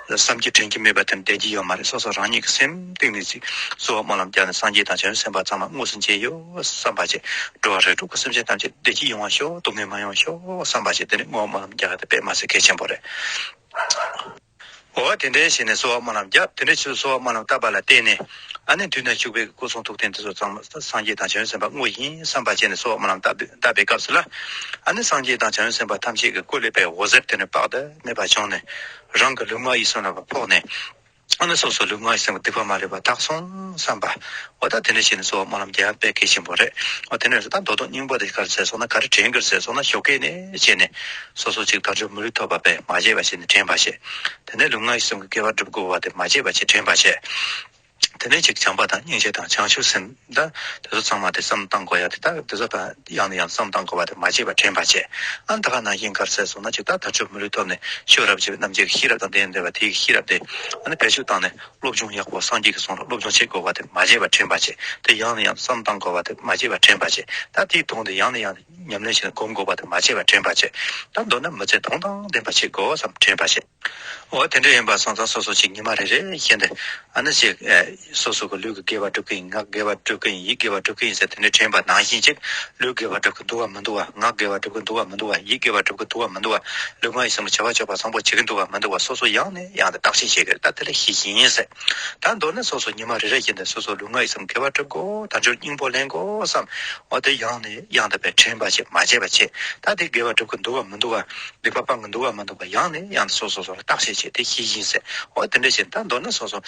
བསམ་གྱིས་དྲན་གྱིས་མེད་པ་དེ་བསྡད་ཀྱི་ཡོད་མ་རེད། སོ་སོ་རང་ཉིད་ཀྱི་སེམས་གཏིང་ནས་ཅིག་གསོལ་བ་སྨོན་ལམ་བརྒྱབ་ནས་སངས་རྒྱས་དང་བྱང་ཆུབ་སེམས་དཔའ་ཚང་མ་དངོས་སུ་མཇལ་ཡོད་བསམ་པ་ཅིག་འགྲོ་བ་རིགས་དྲུག་གི་སེམས་ཅན་ཐམས་ཅད་བདེ་སྐྱིད་ཡོང་བར་ཤོག་སྡུག་བསྔལ་མ་ཡོང་བར་ཤོག་བསམ་པ་ཅིག་དེ་ནི་བསྔོ་བ་སྨོན་ལམ་རྒྱག་ཡ་དེ་དཔེ་མ་སྲིད་གལ་ཆེན་པོ་རེད། འོ་དེ་འདྲའི་བྱས་ནས་གསོལ་བ་སྨོན་ལམ་བརྒྱབ། དེ་འདྲའི་ཕྱིར་གསོལ་བ་སྨོན་ལམ་བཏབ་པ་ལ་བརྟེན་ནས་ཨ་ནི་མདུན་ན་བཞུགས་པའི་སྐུ་གསུང་ཐུགས་རྟེན་དེ་ཚོ་ཚང་མ་སངས་རྒྱས་དང་བྱང་ཆུབ་སེམས་དཔའ་དངོས་ཡིན་བསམ་པ་བྱས་ནས་གསོལ་བ་སྨོན་ལམ་བཏབ་བཏབ་པའི་སྐབས་སུ་ལ་ཨ་ནི་སངས་རྒྱས་དང་བྱང་ཆུབ་སེམས་དཔའ་ཐམས་ཅད་ཀྱི་སྐུ་ལས་པའི་འོད་ཟེར་དེ་ནི་དཔག་ཏུ་མེད་པ་བྱུང་ནས་རང་གི་ལུས་ངག་ཡིད་གསུམ་ལ་ཕོག་ནས་ཨ་ནི་སོ་སོ་ལུས་ངག་ཡིད་གསུམ་གྱི་སྡིག་པ་མ་ལུས་པ་དག་སོང་བསམ་པ། འོ་ད་དེ་འདྲ་བྱས་ནས་གསོལ་བ་སྨོན་ལམ་རྒྱག་ཡ་དཔེ་གལ་ཆེན་པོ་རེད། འོ་དེ་འདྲ་རེད། ད་མདོ་དོན་སྙིང་པོ་དེ་ག་རེ་ཟེར་སོང་ན་ག་རེ་དྲན་གི་རེད་ཟེར་སོང་ན་ཞོགས་ཀས་ནས་བྱས་ནས་སོ་སོ་ཅིག་དལ་འབྱོར་མི་ལུས་ཐོབ་པ་དཔེ་མ་བརྗེད་པ་བྱས་ནས་དྲན་པ་བྱས། དེ་ནས་ལུས་ངག་ཡིད་གསུམ་གྱི་དགེ་བ་སྒྲུབ་དགོས་པ་དེ་མ་བརྗེད་པ་བྱས་དྲན་པ་བྱས། དེ་ནས་ཅིག་བྱམས་པ་དང་སྙིང་རྗེ་དང་བྱང་ཆུབ་སེམས་ད་དེ་ཚོ་ཚང་མ་དེ་བསམ་བཏང་དགོས་ཡ་དེ། ད་དེ་ཚོ་ད་ཡང་ནས་ཡང་བསམ་བཏང་དགོས་པ་དེ་མ་བརྗེད་པར་དྲན་པ་བྱེད། ཨ་ནི་ད་ག་ནང་བཞིན་ག་རེ་ཟེར་སོང་ན། ཅིག་ད་དལ་འབྱོར་མི་ལུས་ཐོབ་ནས་ཆོས་རབ་བྱེད་པའི་རྣམ་འབྱེད་ཀྱི་ཤེས་རབ་དང་ལྡན་བསྡད་པ་དེའི་ཤེས་རབ་དེ་ཨ་ནི་བེད་སྤྱོད་བཏང་ནས་སློབ་སྦྱོང་ཡག་པོ་སངས་རྒྱས་ཀྱི་གསུང་ལ་སློབ་སྦྱོང་བྱེད་དགོས་པ་དེ་མ་བརྗེད་པར་དྲན་པ་བྱེད། དེ་ཡང་ནས་ཡང་བསམ་བཏང་དགོས་པ་དེ་མ་བརྗེད་པར་དྲན་པ་བྱེད། ད་དེའི་དོན་དེ་ཡང་ནས་ཡང་ཉམས་ལེན་བྱས་ནས་སྒོམ་དགོས་པ་དེ་མ་བརྗེད་པར་དྲན་པ་བྱེད། ད་མདོར་ན་མི་ཚེ་དོན་དང་ལྡན་པ་བྱེད་དགོས་བསམ་དྲན་པ་བྱེད། འོ་དེ་འདྲ་ཡིན་པ་སོང་ཙང་སོ་སོ་ཅིག་ཉི་མ་རེ་རེ་བཞིན་དུ་ཨ་ནི་ཅིག་ཨེ་སོ་སོ་གི་ལུས་ཀྱི་དགེ་བ་སྒྲུབ་ཀྱི་ཡིན། ངག་དགེ་བ་སྒྲུབ་ཀྱི་ཡིན། ཡིད་དགེ་བ་སྒྲུབ་ཀྱི་ཡིན་ཟེར་དེ་འདྲ་དྲན་པ་ནང་བཞིན་ཅིག་ལུས་དགེ་བ་སྒྲུབ་ཀྱི་འདུག་བ་མི་འདུག་བ། ངག་དགེ་བ་སྒྲུབ་ཀྱི་འདུག་བ་མི་འདུག་བ། ཡིད་དགེ་བ་སྒྲུབ་ཀྱི་འདུག་བ་མི་འདུག་བ། ལུས་ངག་ཡིད་གསུམ་བྱ་བ་སྤྱོད་པ་བཟང་པོ་བྱེད་ཀྱི་འདུག་བ་མི་འདུག་བ། སོ་སོ་ཡང་ནས་ཡང་དུ་བརྟག་དཔྱད་བྱེད་དགོས། ད་དེ་ལ་ཤེས་བཞིན་ཟེར། ད་མདོར་ན་སོ་སོ་ཉི་མ་རེ་རེ་བཞིན་དུ་སོ་སོ་ལུས་ངག་ཡིད་གསུམ་དགེ་བ་སྒྲུབ་དགོས། དལ་འབྱོར་སྙིང་པོ་ལེན་དགོས་བསམ། འོ་དེ་ཡང་ནས་ཡང་དུ་བས་དྲན་པ་བྱེད། མ་བརྗེད་པ་བྱེད། ད་དེ་དགེ་བ་སྒྲུབ་ཀྱི་འདུག་བ་མི་འདུག་བ། སྡིག་པ་སྤང་གི་འདུག་བ་མི་འདུག་བ། ཡང་ནས་ཡང་དུ་སོ་སོ་སོ་ལ་བརྟག་དཔྱད་བྱེད། དེ་ཤེས་བཞིན་ཟེར། འོ་དེ་འདྲ་བྱས་ད་མདོར་ན་སོ་སོ་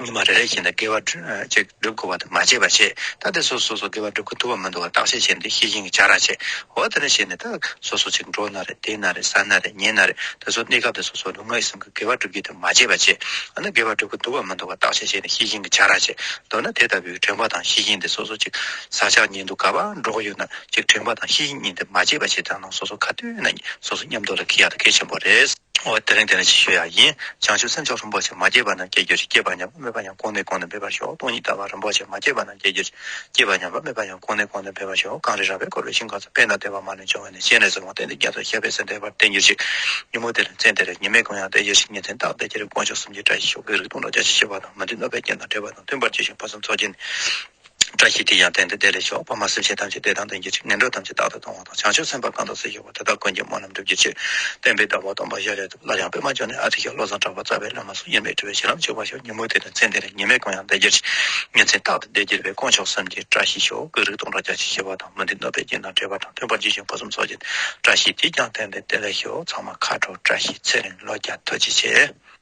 ཉི་མ་རེ་རེ་བཞིན་དུ་དགེ་བ་སྒྲུབ་ཅིག་སྒྲུབ་དགོས་པ་དེ་མ་བརྗེད་པ་བྱེད། ད་དེ་སོ་སོ་སོ་དགེ་བ་སྒྲུབ་ཀྱི་འདུག་བ་མི་འདུག་བ་བརྟག་དཔྱད་བྱས་ནས་དེ་ཤེས་བཞིན་གྱི་བྱ་ར་བྱེད། འོ་དེ་འདྲ་བྱས་ནས་ད་སོ་སོ་ཅིག་འགྲོ་ན་རེད། བསྡད་ན་རེད། ཟ་ན་རེད། ཉལ་ན་རེད། དེ་ཚོ་གནས་སྐབས་དེ་སོ་སོ་ལུས་ངག་ཡིད་གསུམ་གྱི་དགེ་བ་སྒྲུབ་རྒྱུ་དེ་མ་བརྗེད་པ་བྱེད། ཨ་ནི་དགེ་བ་སྒྲུབ་ཀྱི་འདུག་བ་མི་འདུག་བ་བརྟག་དཔྱད་བྱས་ནས་ཤེས་བཞིན་གྱི་བྱ་ར་བྱེད། མདོར་ན་དེ་ལྟ་བུའི་དྲན་པ་དང་ཤེས་བཞིན་དེ་སོ་སོ་ཅིག་བཟའ་ཆག་ཉལ་འདུག་ག་པར་འགྲོ་གི་ཡོད་ན་ཅིག་དྲན་པ་དང་ཤེས་བཞིན་ཉིད་དེ་མ་བརྗེད་པ་བྱེད་དང་ནང་སོ་སོ་ག་དུས་ན་སོ་སོ་མཉམ་དུ་ལ་འཁྱེར་ཡག་དེ་གལ་ཆེན་པོ་རེད། འོ་དེ་རིང་དེ་ནས་ཅིག་ཞུ་ཡག་ཡིན། བྱང་ཆུབ་སེམས་མཆོག་རིན་པོ་ཆེ་མ་སྐྱེས་པ་རྣམས་སྐྱེ་གྱུར་ཅིག་སྐྱེས་པ་ཉམས་པ་མེད་པ་ཡང་གོང་ནས་གོང་དུ་འཕེལ་བར་ཤོག་སྟོང་ཉིད་ལྟ་བ་རིན་པོ་ཆེ་མ་སྐྱེས་པ་རྣམས་སྐྱེ་གྱུར་ཅིག་སྐྱེས་པ་ཉམས་པ་མེད་པ་ཡང་གོང་ནས་གོང་དུ་འཕེལ་བར་ཤོག་གངས་རི་ར་བས་བསྐོར་བའི་ཞིང་ཁམས་སུ། དཔེར་ན་བདེ་བ་མ་ལུས་འབྱུང་བ་ནས། སྤྱན་རས་གཟིགས་དབང་བསྟན་འདི་རྒྱ་མཚོ། ཞབས་པད་སྲིད་མཐའི་བར་བརྟན་གྱུར་ཅིག་ཉིན་མོ་དེ་ལ་མཚན་དེ་རེ། ཉི་མའི་གུང་ཡང་བདེ་གྱུར་ཅིག་ཉིན་མཚན་རྟག་བདེ་གྱུར་ཅིག་དཀོན་མཆོག་གསུམ་གྱི་བཀྲ་ཤིས་ཤོག་གུས་རིགས་སྟོང་ཕྲག་བརྒྱ་ཆ་བཞི་པ་དང་། མི་མཐུན་གནོད་པའི་རྐྱེན་དང་བྲལ་བ་དང་། མཐུན་པར་གྱུར་ཞིང་ཕུན་སུམ་ཚོགས་ཀྱི་ནི། བཀྲ་ཤིས་དེ་ཡང་དེང་དུ་བདེ་ལེགས་ཤོག་ཕ་མ་སེམས་ཅན་ཐམས་ཅད་བདེ་དང་ལྡན་གྱུར་ཅིག་ངན་འགྲོ་ཐམས་ཅད་རྟག་ཏུ་སྟོང་བ་དང་། བྱང་ཆུབ་སེམས་དཔའ་གང་དག་སུ་བཞུགས་པ། དེ་དག་ཀུན་གྱི་སྨོན་ལམ་འགྲུབ་གྱུར་ཅིག་བསྟན་པའི་བདག་པོ་སྟོན་པ་ཤཱཀྱ་ཐུབ་པ་ལ་ཡང་པདྨ་འབྱུང་གནས་ཨ་ཏི་ཤ་བློ་བཟང་གྲགས་པ་རྩ་བའི་བླ་མ་སོགས་འོས་མེད་སྤྲུལ་པའི་བྱིན་རླབས་ཕྱུག་པར་ཤོག་ཉིན་མོ་དེ་ནས་མཚན་དེ་རེ། ཉི་མའི་གུང་ཡང་བདེ་གྱུར་ཅིག་ཉིན་མཚན་རྟག་ཏུ་བདེ་གྱུར་པའི་དཀོན་མཆོག་གསུམ་གྱི་བཀྲ་ཤིས་ཤོག་གུས་རིགས་སྟོང་ཕྲག་བརྒྱ་ཆ་བཞི་པ་དང་། མི་མཐུན་གནོད་པའི་རྐྱེན་དང་བྲལ་བ་དང་། མཐུན་པར་གྱུར་ཞིང་ཕུན་སུམ་ཚོགས་ཀྱི་བཀྲ་ཤིས་དེ་ཀྱང་དེང་དུ་བདེ་ལེགས་ཤོག་ཚང་མ་ཁ་དྲོ་བཀྲ་ཤིས་ཚེ་རིང་ལོ་བརྒྱ་ཐུགས་རྗེ་ཆེ།